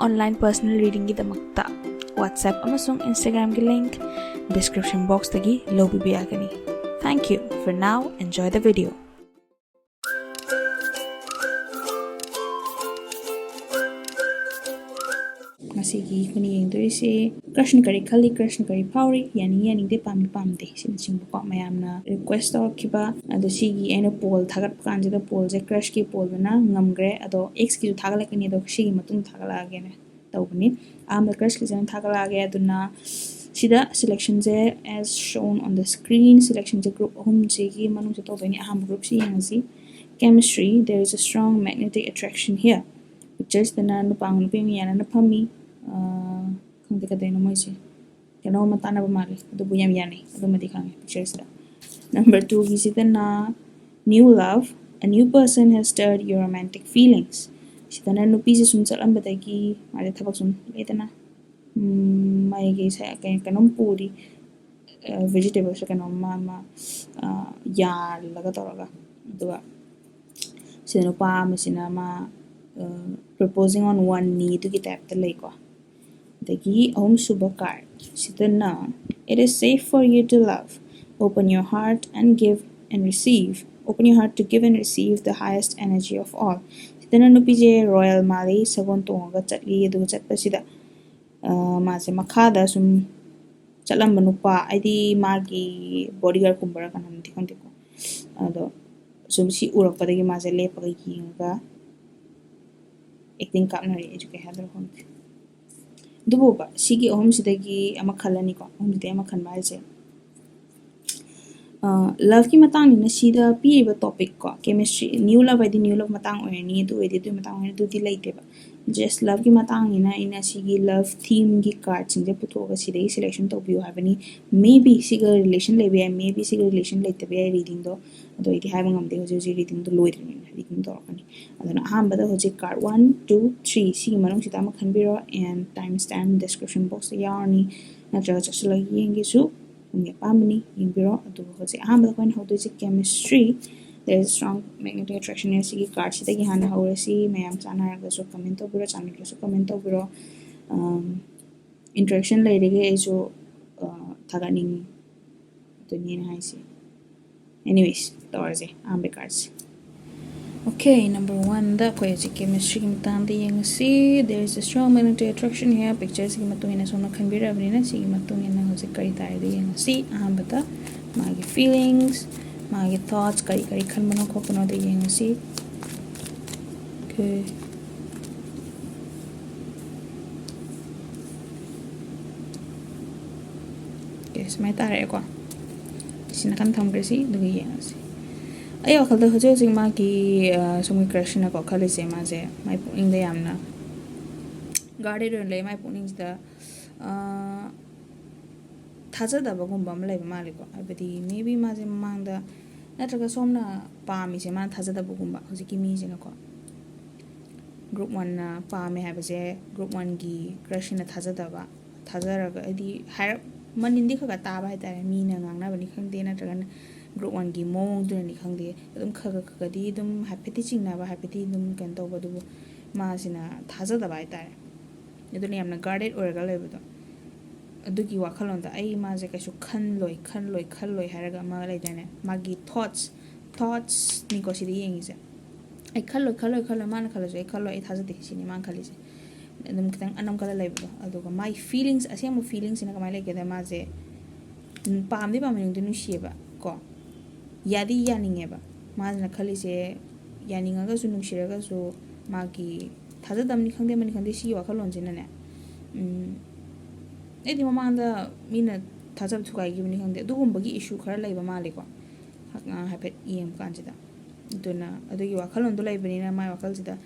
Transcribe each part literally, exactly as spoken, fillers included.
Online personal readingꯒꯤꯗꯃꯛꯇ WhatsApp ꯑꯃꯁꯨꯡ Instagramꯒꯤ link description boxꯇꯒꯤ ꯂꯧꯕꯤꯕ ꯌꯥꯒꯅꯤ꯫ Thank you. For now, enjoy the video. ꯉꯁꯤꯒꯤ ꯑꯩꯈꯣꯏꯅ ꯌꯦꯡꯗꯣꯏꯁꯦ crushꯅ ꯀꯔꯤ ꯈꯜꯂꯤ, crushꯅ ꯀꯔꯤ ꯐꯥꯎꯔꯤ, ꯌꯥꯅꯤꯡ ꯌꯥꯅꯤꯡꯗꯦ, ꯄꯥꯝꯃꯤ ꯄꯥꯝꯗꯦ, ꯁꯤꯅꯆꯤꯡꯕꯀꯣ ꯃꯌꯥꯝꯅ request ꯇꯧꯔꯛꯈꯤꯕ꯫ ꯑꯗꯣ ꯁꯤꯒꯤ ꯑꯩꯅ poll ꯊꯥꯒꯠꯄ ꯀꯥꯟꯁꯤꯗ pollꯁꯦ crushꯀꯤ pollꯗꯨꯅ ꯉꯝꯈ꯭ꯔꯦ꯫ ꯑꯗꯣ exꯀꯤꯁꯨ ꯊꯥꯒꯠꯂꯛꯀꯅꯤ, ꯑꯗꯣ ꯁꯤꯒꯤ ꯃꯇꯨꯡ ꯊꯥꯒꯠꯂꯛꯑꯒꯦꯅ ꯇꯧꯕꯅꯤ꯫ ꯑꯍꯥꯟꯕ crushꯀꯤꯁꯦ ꯑꯣꯏꯅ ꯊꯥꯒꯠꯂꯛꯑꯒꯦ꯫ ꯑꯗꯨꯅ ꯁꯤꯗ selectionꯁꯦ as shown on the screen, selectionꯁꯦ group ꯑꯍꯨꯝꯁꯤꯒꯤ ꯃꯅꯨꯡꯗ ꯇꯧꯗꯣꯏꯅꯤ꯫ ꯑꯍꯥꯟꯕ groupꯁꯤ ꯌꯦꯡꯉꯁꯤ꯫ Chemistry, there is a strong magnetic attraction here. Pictureꯁꯤꯗꯅ ꯅꯨꯄꯥ ꯑꯃ ꯅꯨꯄꯤ ꯑꯃ ꯌꯥꯅꯅ ꯐꯝꯃꯤ꯫ ꯑꯥ, ꯈꯪꯗꯦ ꯀꯩꯗꯧꯅꯣ ꯃꯣꯏꯁꯦ, ꯀꯩꯅꯣ ꯑꯃ ꯇꯥꯟꯅꯕ ꯃꯥꯜꯂꯤ, ꯑꯗꯨꯕꯨ ꯌꯥꯝ ꯌꯥꯅꯩ, ꯑꯗꯨꯃꯗꯤ ꯈꯪꯉꯦ pictureꯁꯤꯗ꯫ Number twoꯒꯤꯁꯤꯗꯅ new love, a new person has stirred your romantic feelings. ꯁꯤꯗꯅ ꯅꯨꯄꯤꯁꯦ ꯁꯨꯝ ꯆꯠꯂꯝꯕꯗꯒꯤ ꯃꯥꯁꯦ ꯊꯕꯛ ꯁꯨꯝ ꯂꯩꯗꯅ, ꯎꯝ, ꯃꯥꯒꯤ ꯁ-, ꯀꯩ-, ꯀꯩꯅꯣꯝ ꯄꯨꯔꯤ, ꯑ, vegetableꯁꯦ ꯀꯩꯅꯣꯝ ꯃꯥ, ꯃꯥ, ꯑ, ꯌꯥꯜꯂꯒ ꯇꯧꯔꯒ, ꯑꯗꯨꯒ ꯁꯤꯗ ꯅꯨꯄꯥ ꯑꯃꯁꯤꯅ ꯃꯥ, ꯑ, proposing on one kneeꯗꯨꯒꯤ typeꯇ ꯂꯩꯀꯣ꯫ ꯑꯗꯒꯤ ꯑꯍꯨꯝꯁꯨꯕ card ꯁꯤꯗꯅ, "It is safe for you to love. Open your heart and give and receive. Open your heart to give and receive the highest energy of all." ꯁꯤꯗꯅ ꯅꯨꯄꯤꯁꯦ royal ꯃꯥꯜꯂꯤ, ꯁꯒꯣꯜ ꯇꯣꯡꯉꯒ ꯆꯠꯂꯤ꯫ ꯑꯗꯨꯒ ꯆꯠꯄꯁꯤꯗ, ꯑ, ꯃꯥꯁꯦ ꯃꯈꯥꯗ ꯁꯨꯝ ꯆꯠꯂꯝꯕ ꯅꯨꯄꯥ, ꯍꯥꯏꯗꯤ ꯃꯥꯒꯤ bodyguardꯀꯨꯝꯕꯔꯥ ꯀꯩꯅꯣꯝꯗꯤ ꯈꯪꯗꯦꯀꯣ, ꯑꯗꯣ ꯁꯨꯝ ꯁꯤ ꯎꯔꯛꯄꯗꯒꯤ ꯃꯥꯁꯦ ꯂꯦꯞꯄꯒ ꯌꯦꯡꯉꯒ acting ꯀꯥꯞꯅꯔꯤ꯫ ꯑꯩꯁꯨ ꯀꯩ ꯍꯥꯏꯗꯣꯏꯅꯣ ꯈꯪꯗꯦ꯫ ꯑꯗꯨꯕꯨꯕ ꯁꯤꯒꯤ ꯑꯍꯨꯝꯁꯤꯗꯒꯤ ꯑꯃ ꯈꯜꯂꯅꯤꯀꯣ꯫ ꯑꯍꯨꯝꯁꯤꯗꯒꯤ ꯑꯃ ꯈꯟꯕ ꯍꯥꯏꯁꯦ, ꯑ, loveꯀꯤ ꯃꯇꯥꯡꯅꯤꯅ ꯁꯤꯗ ꯄꯤꯔꯤꯕ topic ꯀꯣ, chemistry, new love ꯍꯥꯏꯗꯤ new love ꯃꯇꯥꯡ ꯑꯣꯏꯔꯅꯤ, ꯑꯗꯨ ꯑꯣꯏꯔꯗꯤ ꯑꯗꯨꯒꯤ ꯃꯇꯥꯡ ꯑꯣꯏꯔꯅꯤ, ꯑꯗꯨꯗꯤ ꯂꯩꯇꯦꯕ꯫ Just loveꯀꯤ ꯃꯇꯥꯡꯅꯤꯅ ꯑꯩꯅ ꯁꯤꯒꯤ love themeꯒꯤ cardꯁꯤꯡꯁꯦ ꯄꯨꯊꯣꯛꯑꯒ ꯁꯤꯗꯒꯤ selection ꯇꯧꯕꯤꯌꯨ ꯍꯥꯏꯕꯅꯤ꯫ Maybe ꯁꯤꯒ relation ꯂꯩꯕ ꯌꯥꯏ, maybe ꯁꯤꯒ relation ꯂꯩꯇꯕ ꯌꯥꯏ readingꯗꯣ, ꯑꯗꯣ ꯑꯩꯗꯤ ꯍꯥꯏꯕ ꯉꯝꯗꯦ ꯍꯧꯖꯤꯛ ꯍꯧꯖꯤꯛ readingꯗꯣ ꯂꯣꯏꯗ꯭ꯔꯤꯕꯅꯤꯅ reading ꯇꯧꯔꯛꯀꯅꯤ꯫ ꯑꯗꯨꯅ ꯑꯍꯥꯟꯕꯗ ꯍꯧꯖꯤꯛ card one, two, three ꯁꯤꯒꯤ ꯃꯅꯨꯡꯁꯤꯗ ꯑꯃ ꯈꯟꯕꯤꯔꯣ, and time stamp description boxꯇ ꯌꯥꯎꯔꯅꯤ, ꯅꯠꯇ꯭ꯔꯒ ꯆꯠꯁꯤꯜꯂꯒ ꯌꯦꯡꯒꯦꯁꯨ ꯅꯪꯒꯤ ꯑꯄꯥꯝꯕꯅꯤ, ꯌꯦꯡꯕꯤꯔꯣ꯫ ꯑꯗꯨꯒ ꯍꯧꯖꯤꯛ ꯑꯍꯥꯟꯕꯗ ꯑꯩꯈꯣꯏꯅ ꯍꯧꯗꯣꯏꯁꯦ chemistry꯫ There is strong magnetic attraction ꯁꯤꯒꯤ card ꯁꯤꯗꯒꯤ ꯍꯥꯟꯅ ꯍꯧꯔꯁꯤ꯫ ꯃꯌꯥꯝ ꯆꯥꯟꯅꯔꯒꯁꯨ comment ꯇꯧꯕꯤꯔꯣ, ꯆꯥꯟꯅꯗ꯭ꯔꯁꯨ comment ꯇꯧꯕꯤꯔꯣ꯫ Interaction ꯂꯩꯔꯤꯈꯩ ꯑꯩꯁꯨ ꯊꯥꯒꯠꯅꯤꯡꯉꯤ꯫ ꯑꯗꯨꯅꯤ ꯑꯩꯅ ꯍꯥꯏꯁꯦ꯫ Anyways, ꯇꯧꯔꯁꯦ ꯑꯍꯥꯟꯕ card ꯁꯦ꯫ Okay, number one ꯗ ꯑꯩꯈꯣꯏ ꯍꯧꯖꯤꯛ chemistry ꯒꯤ ꯃꯇꯥꯡꯗ ꯌꯦꯡꯉꯁꯤ꯫ There is a strong magnetic attraction here. Picture ꯁꯤꯒꯤ ꯃꯇꯨꯡ ꯏꯟꯅ ꯁꯣꯝꯅ ꯈꯟꯕꯤꯔꯛꯑꯕꯅꯤꯅ ꯁꯤꯒꯤ ꯃꯇꯨꯡ ꯏꯟꯅ ꯍꯧꯖꯤꯛ ꯀꯔꯤ ꯇꯥꯏꯗꯣ ꯌꯦꯡꯉꯁꯤ꯫ ꯑꯍꯥꯟꯕꯗ ꯃꯥꯒꯤ feelings, ꯃꯥꯒꯤ thoughts, ꯀꯔꯤ ꯀꯔꯤ ꯈꯟꯕꯅꯣ ꯈꯣꯠꯄꯅꯣꯗꯣ ꯌꯦꯡꯉꯁꯤ꯫ Okay. Okay, ꯁꯨꯃꯥꯏꯅ ꯇꯥꯔꯛꯑꯦꯀꯣ꯫ ꯁꯤ ꯅꯥꯀꯟ ꯊꯝꯈ꯭ꯔꯁꯤ, ꯑꯗꯨꯒ ꯌꯦꯡꯉꯁꯤ꯫ ꯑꯩ ꯋꯥꯈꯜꯗ ꯍꯧꯖꯤꯛ ꯍꯧꯖꯤꯛ ꯃꯥꯒꯤ ꯁꯣꯝꯒꯤ crush ꯅꯀꯣ ꯈꯜꯂꯤꯁꯦ, ꯃꯥꯁꯦ ꯃꯥꯏ ꯄꯨꯛꯅꯤꯡꯗ ꯌꯥꯝꯅ guarded ꯑꯣꯏꯅ ꯂꯩ꯫ ꯃꯥꯏ ꯄꯨꯛꯅꯤꯡꯁꯤꯗ ꯊꯥꯖꯗꯕꯒꯨꯝꯕ ꯑꯃ ꯂꯩꯕ ꯃꯥꯜꯂꯤꯀꯣ꯫ ꯍꯥꯏꯕꯗꯤ maybe ꯃꯥꯁꯦ ꯃꯃꯥꯡꯗ, ꯅꯠꯇ꯭ꯔꯒ ꯁꯣꯝꯅ ꯄꯥꯝꯃꯤꯁꯦ ꯃꯥꯅ ꯊꯥꯖꯗꯕꯒꯨꯝꯕ, ꯍꯧꯖꯤꯛꯀꯤ ꯃꯤꯁꯤꯅꯀꯣ꯫ Group one ꯅ ꯄꯥꯝꯃꯦ ꯍꯥꯏꯕꯁꯦ group one ꯒꯤ crush ꯅ ꯊꯥꯖꯗꯕ, ꯊꯥꯖꯔꯒ ꯍꯥꯏꯗꯤ ꯍꯥꯏꯔꯞ ꯃꯅꯤꯟꯗꯤ ꯈꯔ ꯈꯔ ꯇꯥꯕ ꯍꯥꯏꯇꯥꯔꯦ, ꯃꯤꯅ ꯉꯥꯡꯅꯕꯅꯤ ꯈꯪꯗꯦ, ꯅꯠꯇ꯭ꯔꯒꯅ group one ꯒꯤ ꯃꯑꯣꯡꯗꯨꯅꯅꯤ ꯈꯪꯗꯦ, ꯑꯗꯨꯝ ꯈꯔ ꯈꯔ ꯈꯔꯗꯤ ꯑꯗꯨꯝ ꯍꯥꯏꯐꯦꯠꯇꯤ ꯆꯤꯡꯅꯕ, ꯍꯥꯏꯐꯦꯠꯇꯤ ꯑꯗꯨꯝ ꯀꯩꯅꯣ ꯇꯧꯕ, ꯑꯗꯨꯕꯨ ꯃꯥꯁꯤꯅ ꯊꯥꯖꯗꯕ ꯍꯥꯏꯇꯥꯔꯦ꯫ ꯑꯗꯨꯅ ꯌꯥꯝꯅ guarded ꯑꯣꯏꯔꯒ ꯂꯩꯕꯗꯣ, ꯑꯗꯨꯒꯤ ꯋꯥꯈꯜꯂꯣꯟꯗ ꯑꯩ ꯃꯥꯁꯦ ꯀꯩꯁꯨ ꯈꯜꯂꯣꯏ, ꯈꯜꯂꯣꯏ, ꯈꯜꯂꯣꯏ ꯍꯥꯏꯔꯒ ꯑꯃ ꯂꯩꯗꯥꯏꯅꯦ, ꯃꯥꯒꯤ thoughts, thoughts ꯅꯤꯀꯣ ꯁꯤꯗ ꯌꯦꯡꯉꯤꯁꯦ꯫ ꯑꯩ ꯈꯜꯂꯣꯏ, ꯈꯜꯂꯣꯏ, ꯈꯜꯂꯣꯏ, ꯃꯥꯅ ꯈꯜꯂꯁꯨ ꯑꯩ ꯈꯜꯂꯣꯏ, ꯑꯩ ꯊꯥꯖꯗꯦ ꯁꯤꯅꯤ ꯃꯥꯅ ꯈꯜꯂꯤꯁꯦ꯫ ꯑꯗꯨꯝ ꯈꯤꯇꯪ ꯑꯅꯝ ꯀꯜꯂ ꯂꯩꯕꯗꯣ꯫ ꯑꯗꯨꯒ ꯃꯥꯏ feelings, ꯑꯁꯦꯡꯕ feelings ꯁꯤꯅ ꯀꯃꯥꯏꯅ ꯂꯩꯒꯦꯗ, ꯃꯥꯁꯦ ꯄꯥꯝꯗꯤ ꯄꯥꯝꯃꯦ, ꯅꯨꯡꯗꯤ ꯅꯨꯡꯁꯤꯌꯦꯕ ꯀꯣ, ꯌꯥꯗꯤ ꯌꯥꯅꯤꯡꯉꯦꯕ꯫ ꯃꯥꯁꯤꯅ ꯈꯜꯂꯤꯁꯦ ꯌꯥꯅꯤꯡꯉꯒꯁꯨ, ꯅꯨꯡꯁꯤꯔꯒꯁꯨ, ꯃꯥꯒꯤ ꯊꯥꯖꯗꯕꯅꯤ ꯈꯪꯗꯦ, ꯑꯃꯅꯤ ꯈꯪꯗꯦ, ꯁꯤꯒꯤ ꯋꯥꯈꯜꯂꯣꯟꯁꯤꯅꯅꯦ, ꯎꯝ, ꯑꯩꯗꯤ ꯃꯃꯥꯡꯗ ꯃꯤꯅ ꯊꯥꯖꯕ ꯊꯨꯒꯥꯏꯈꯤꯕꯅꯤ ꯈꯪꯗꯦ, ꯑꯗꯨꯒꯨꯝꯕꯒꯤ issue ꯈꯔ ꯂꯩꯕ ꯃꯥꯜꯂꯤꯀꯣ꯫ ꯍꯥꯏꯐꯦꯠ ꯌꯦꯡꯕ ꯀꯥꯟꯁꯤꯗ꯫ ꯑꯗꯨꯅ ꯑꯗꯨꯒꯤ ꯋꯥꯈꯜꯂꯣꯟꯗꯣ ꯂꯩꯕꯅꯤꯅ ꯃꯥꯏ ꯋꯥꯈꯜꯁꯤꯗ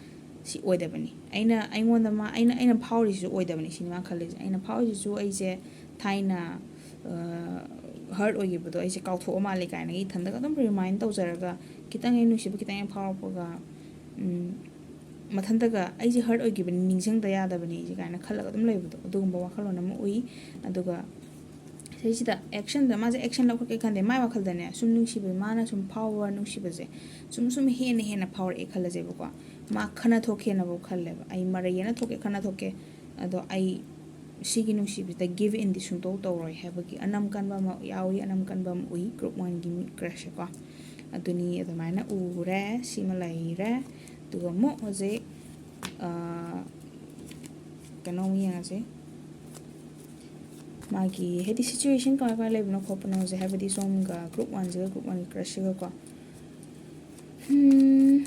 ꯁꯤ ꯑꯣꯏꯗꯕꯅꯤ, ꯑꯩꯅ, ꯑꯩꯉꯣꯟꯗ ꯃꯥ, ꯑꯩꯅ, ꯑꯩꯅ ꯐꯥꯎꯔꯤꯁꯤꯁꯨ ꯑꯣꯏꯗꯕꯅꯤ ꯁꯤꯅꯤ ꯃꯥ ꯈꯜꯂꯤꯁꯦ꯫ ꯑꯩꯅ ꯐꯥꯎꯔꯤꯁꯤꯁꯨ ꯑꯩꯁꯦ ꯊꯥꯏꯅ hurt ꯑꯣꯏꯈꯤꯕꯗꯣ ꯑꯩꯁꯦ ꯀꯥꯎꯊꯣꯛꯑ ꯃꯥꯜꯂꯦ ꯀꯥꯏꯅꯒ ꯏꯊꯟꯗꯒ ꯑꯗꯨꯝ remind ꯇꯧꯖꯔꯒ, ꯈꯤꯇꯪ ꯍꯦꯛ ꯅꯨꯡꯁꯤꯕ ꯈꯤꯇꯪ ꯍꯦꯛ ꯐꯥꯎꯔꯛꯄꯒ ꯃꯊꯟꯇꯒ ꯑꯩꯁꯦ hurt ꯑꯣꯏꯈꯤꯕꯅꯤ, ꯅꯤꯡꯁꯤꯡꯗ ꯌꯥꯗꯕꯅꯤ ꯑꯩꯁꯦ ꯀꯥꯏꯅ ꯈꯜꯂꯒ ꯑꯗꯨꯝ ꯂꯩꯕꯗꯣ, ꯑꯗꯨꯒꯨꯝꯕ ꯋꯥꯈꯜꯂꯣꯟ ꯑꯃ ꯎꯏ꯫ ꯑꯗꯨꯒ ꯁꯤꯗꯩꯁꯤꯗ ꯑꯦꯛꯁꯟꯗ ꯃꯥꯁꯦ ꯑꯦꯛꯁꯟ ꯂꯧꯈꯠꯀꯦ ꯈꯟꯗꯦ, ꯃꯥꯏ ꯋꯥꯈꯜꯗꯅꯦ ꯁꯨꯝ ꯅꯨꯡꯁꯤꯕ, ꯃꯥꯅ ꯁꯨꯝ ꯐꯥꯎꯕ ꯅꯨꯡꯁꯤꯕꯁꯦ ꯁꯨꯝ ꯁꯨꯝ ꯍꯦꯟꯅ ꯍꯦꯟꯅ ꯐꯥꯎꯔꯛꯑꯦ ꯈꯜꯂꯁꯦꯕꯀꯣ꯫ ꯃꯥ ꯈꯟꯅ ꯊꯣꯛꯀꯦꯅꯕꯨ ꯈꯜꯂꯦꯕ, "ꯑꯩ ꯃꯔꯩ ꯌꯦꯠꯅ ꯊꯣꯛꯀꯦ, ꯈꯟꯅ ꯊꯣꯛꯀꯦ, ꯑꯗꯣ ꯑꯩ ꯁꯤꯒꯤ ꯅꯨꯡꯁꯤꯕꯁꯤꯗ ꯒꯤꯚ ꯏꯟꯗꯤ ꯁꯨꯡꯇꯧ ꯇꯧꯔꯣꯏ" ꯍꯥꯏꯕꯒꯤ ꯑꯅꯝ ꯀꯟꯕ ꯑꯃ ꯌꯥꯎꯏ, ꯑꯅꯝ ꯀꯟꯕ ꯑꯃ ꯎꯏ ꯒ꯭ꯔꯨꯞ ꯋꯥꯟꯒꯤ ꯃꯤ ꯀ꯭ꯔꯁꯁꯦꯀꯣ꯫ ꯑꯗꯨꯅꯤ, ꯑꯗꯨꯃꯥꯏꯅ ꯎꯔꯦ, ꯁꯤꯃ ꯂꯩꯔꯦ꯫ ꯑꯗꯨꯒ ꯑꯃꯨꯛ ꯍꯧꯖꯤꯛ, ꯑꯥ, ꯀꯩꯅꯣ ꯑꯃꯨꯛ ꯌꯦꯡꯉꯁꯤ꯫ ꯃꯥꯒꯤ ꯍꯥꯏꯗꯤ ꯁꯤꯆꯨꯋꯦꯁꯟ ꯀꯃꯥꯏ ꯀꯃꯥꯏ ꯂꯩꯕꯅꯣ ꯈꯣꯠꯄꯅꯣꯁꯦ, ꯍꯥꯏꯕꯗꯤ ꯁꯣꯝꯒ ꯒ꯭ꯔꯨꯞ ꯋꯥꯟꯁꯤꯒ ꯒ꯭ꯔꯨꯞ ꯋꯥꯟꯒꯤ ꯀ꯭ꯔꯁꯁꯤꯒꯀꯣ꯫ ꯎꯝ꯫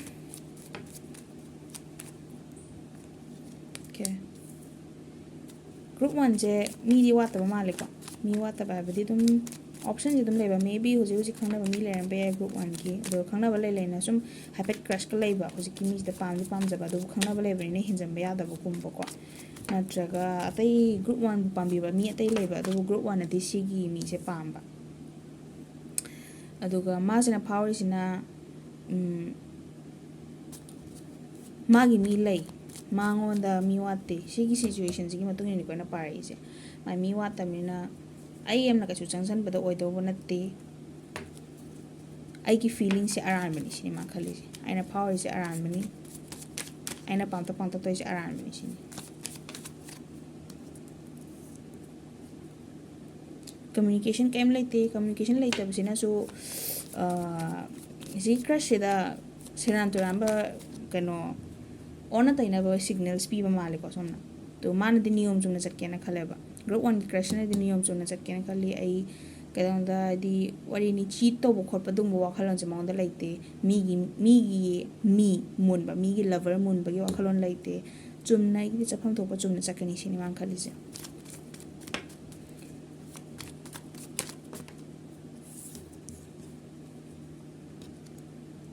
ꯑꯣꯀꯦ꯫ ꯒ꯭ꯔꯨꯞ ꯋꯥꯟꯁꯦ ꯃꯤꯗꯤ ꯋꯥꯠꯇꯕ ꯃꯥꯜꯂꯦꯀꯣ꯫ ꯃꯤ ꯋꯥꯠꯇꯕ ꯍꯥꯏꯕꯗꯤ ꯑꯗꯨꯝ ꯑꯣꯞꯁꯟꯁꯦ ꯑꯗꯨꯝ ꯂꯩꯕ꯫ ꯃꯦ ꯕꯤ ꯍꯧꯖꯤꯛ ꯍꯧꯖꯤꯛ ꯈꯪꯅꯕ ꯃꯤ ꯂꯩꯔꯝꯕ ꯌꯥꯏ ꯒ꯭ꯔꯨꯞ ꯋꯥꯟꯒꯤ꯫ ꯑꯗꯣ ꯈꯪꯅꯕ ꯂꯩ ꯂꯩꯅ ꯁꯨꯝ ꯍꯥꯏꯐꯦꯠ ꯀ꯭ꯔꯁꯀ ꯂꯩꯕ, ꯍꯧꯖꯤꯛꯀꯤ ꯃꯤꯁꯤꯗ ꯄꯥꯝꯗꯤ ꯄꯥꯝꯖꯕ, ꯑꯗꯨꯕꯨ ꯈꯪꯅꯕ ꯂꯩꯕꯅꯤꯅ ꯍꯦꯟꯖꯟꯕ ꯌꯥꯗꯕꯒꯨꯝꯕꯀꯣ꯫ ꯅꯠꯇ꯭ꯔꯒ ꯑꯇꯩ ꯒ꯭ꯔꯨꯞ ꯋꯥꯟꯕꯨ ꯄꯥꯝꯕꯤꯕ ꯃꯤ ꯑꯇꯩ ꯂꯩꯕ, ꯑꯗꯨꯕꯨ ꯒ꯭ꯔꯨꯞ ꯋꯥꯟꯅꯗꯤ ꯁꯤꯒꯤ ꯃꯤꯁꯦ ꯄꯥꯝꯕ꯫ ꯑꯗꯨꯒ ꯃꯥꯁꯤꯅ ꯐꯥꯎꯔꯤꯁꯤꯅ, ꯎꯝ, ꯃꯥꯒꯤ ꯃꯤ ꯂꯩ, ꯃꯉꯣꯟꯗ ꯃꯤ ꯋꯥꯠꯇꯦ꯫ ꯁꯤꯒꯤ ꯁꯤꯆꯨꯋꯦꯁꯟꯁꯤꯒꯤ ꯃꯇꯨꯡ ꯏꯟꯅꯀꯣ ꯑꯩꯅ ꯄꯥꯔꯛꯏꯁꯦ꯫ ꯃꯥ ꯃꯤ ꯋꯥꯠꯇꯕꯅꯤꯅ ꯑꯩ ꯑꯃꯅ ꯀꯩꯁꯨ ꯆꯪꯁꯟꯕꯗ ꯑꯣꯏꯗꯧꯕ ꯅꯠꯇꯦ꯫ ꯑꯩꯒꯤ ꯐꯤꯂꯤꯡꯁꯦ ꯑꯔꯥꯟꯕꯅꯤ ꯁꯤꯅꯤ ꯃꯥ ꯈꯜꯂꯤꯁꯦ꯫ ꯑꯩꯅ ꯐꯥꯎꯔꯤꯁꯦ ꯑꯔꯥꯟꯕꯅꯤ, ꯑꯩꯅ ꯄꯥꯝꯇꯛ ꯄꯥꯝꯇꯛ ꯇꯧꯔꯤꯁꯦ ꯑꯔꯥꯟꯕꯅꯤ ꯁꯤꯅꯤ꯫ ꯀꯝꯃ꯭ꯌꯨꯅꯤꯀꯦꯁꯟ ꯀꯩꯝ ꯂꯩꯇꯦ꯫ ꯀꯝꯃ꯭ꯌꯨꯅꯤꯀꯦꯁꯟ ꯂꯩꯇꯕꯁꯤꯅꯁꯨ, ꯑꯥ, ꯁꯤ ꯀ꯭ꯔꯁꯁꯤꯗ ꯁꯦꯔꯥꯟ ꯇꯨꯔꯥꯟꯕ ꯀꯩꯅꯣ, ꯑꯣꯟꯅ ꯇꯩꯅꯕ ꯁꯤꯒꯅꯦꯜꯁ ꯄꯤꯕ ꯃꯥꯜꯂꯦꯀꯣ ꯁꯣꯝꯅ꯫ ꯑꯗꯣ ꯃꯥꯅꯗꯤ ꯅꯤꯌꯣꯝ ꯆꯨꯝꯅ ꯆꯠꯀꯦꯅ ꯈꯜꯂꯦꯕ꯫ ꯒ꯭ꯔꯨꯞ ꯋꯥꯟꯒꯤ ꯀ꯭ꯔꯁꯁꯤꯅꯗꯤ ꯅꯤꯌꯣꯝ ꯆꯨꯝꯅ ꯆꯠꯀꯦꯅ ꯈꯜꯂꯤ꯫ ꯑꯩ ꯀꯩꯗꯧꯅꯨꯡꯗ ꯍꯥꯏꯗꯤ ꯋꯥꯔꯤꯅꯤ, ꯆꯤꯠ ꯇꯧꯕ ꯈꯣꯠꯄ ꯑꯗꯨꯒꯨꯝꯕ ꯋꯥꯈꯜꯂꯣꯟꯁꯦ ꯃꯉꯣꯟꯗ ꯂꯩꯇꯦ꯫ ꯃꯤꯒꯤ, ꯃꯤꯒꯤ ꯃꯤ ꯃꯨꯟꯕ, ꯃꯤꯒꯤ ꯂꯚꯔ ꯃꯨꯟꯕꯒꯤ ꯋꯥꯈꯜꯂꯣꯟ ꯂꯩꯇꯦ꯫ ꯆꯨꯝꯅ ꯑꯩꯒꯤ ꯆꯠꯐꯝ ꯊꯣꯛꯄ ꯆꯨꯝꯅ ꯆꯠꯀꯅꯤ ꯁꯤꯅꯤ ꯃꯥꯅ ꯈꯜꯂꯤꯁꯦ꯫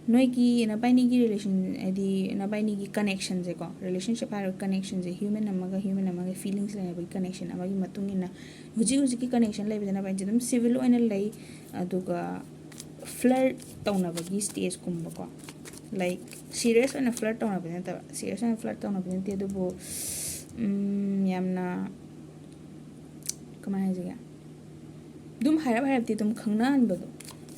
ꯅꯣꯏꯒꯤ ꯅꯕꯥꯏꯅꯤꯒꯤ ꯔꯤꯂꯦꯁꯟ, ꯍꯥꯏꯗꯤ ꯅꯕꯥꯏꯅꯤꯒꯤ ꯀꯅꯦꯛꯁꯟꯁꯦꯀꯣ, ꯔꯤꯂꯦꯁꯟꯁꯤꯞ ꯍꯥꯏꯔꯤꯕ ꯀꯅꯦꯛꯁꯟꯁꯦ, ꯍ꯭ꯌꯨꯃꯦꯟ ꯑꯃꯒ ꯍ꯭ꯌꯨꯃꯦꯟ ꯑꯃꯒ ꯐꯤꯂꯤꯡꯁ ꯂꯩꯅꯕꯒꯤ ꯀꯅꯦꯛꯁꯟ ꯑꯃꯒꯤ ꯃꯇꯨꯡ ꯏꯟꯅ ꯍꯧꯖꯤꯛ ꯍꯧꯖꯤꯛꯀꯤ ꯀꯅꯦꯛꯁꯟ ꯂꯩꯕꯁꯦ ꯅꯕꯥꯏꯅꯤꯁꯦ ꯑꯗꯨꯝ ꯁꯤꯚꯤꯜ ꯑꯣꯏꯅ ꯂꯩ, ꯑꯗꯨꯒ ꯐ꯭ꯂꯔꯠ ꯇꯧꯅꯕꯒꯤ ꯁ꯭ꯇꯦꯖꯀꯨꯝꯕꯀꯣ, ꯂꯥꯏꯛ ꯁꯤꯔꯤꯌꯁ ꯑꯣꯏꯅ ꯐ꯭ꯂꯔꯠ ꯇꯧꯅꯕꯗꯤ ꯅꯠꯇꯕ, ꯁꯤꯔꯤꯌꯁ ꯑꯣꯏꯅ ꯐ꯭ꯂꯔꯠ ꯇꯧꯅꯕꯗꯤ ꯅꯠꯇꯦ, ꯑꯗꯨꯕꯨ, ꯎꯝ, ꯌꯥꯝꯅ, ꯀꯃꯥꯏ ꯍꯥꯏꯁꯤꯒꯦ, ꯑꯗꯨꯝ ꯍꯥꯏꯔꯞ ꯍꯥꯏꯔꯞꯇꯤ ꯑꯗꯨꯝ ꯈꯪꯅꯍꯟꯕꯗꯣ꯫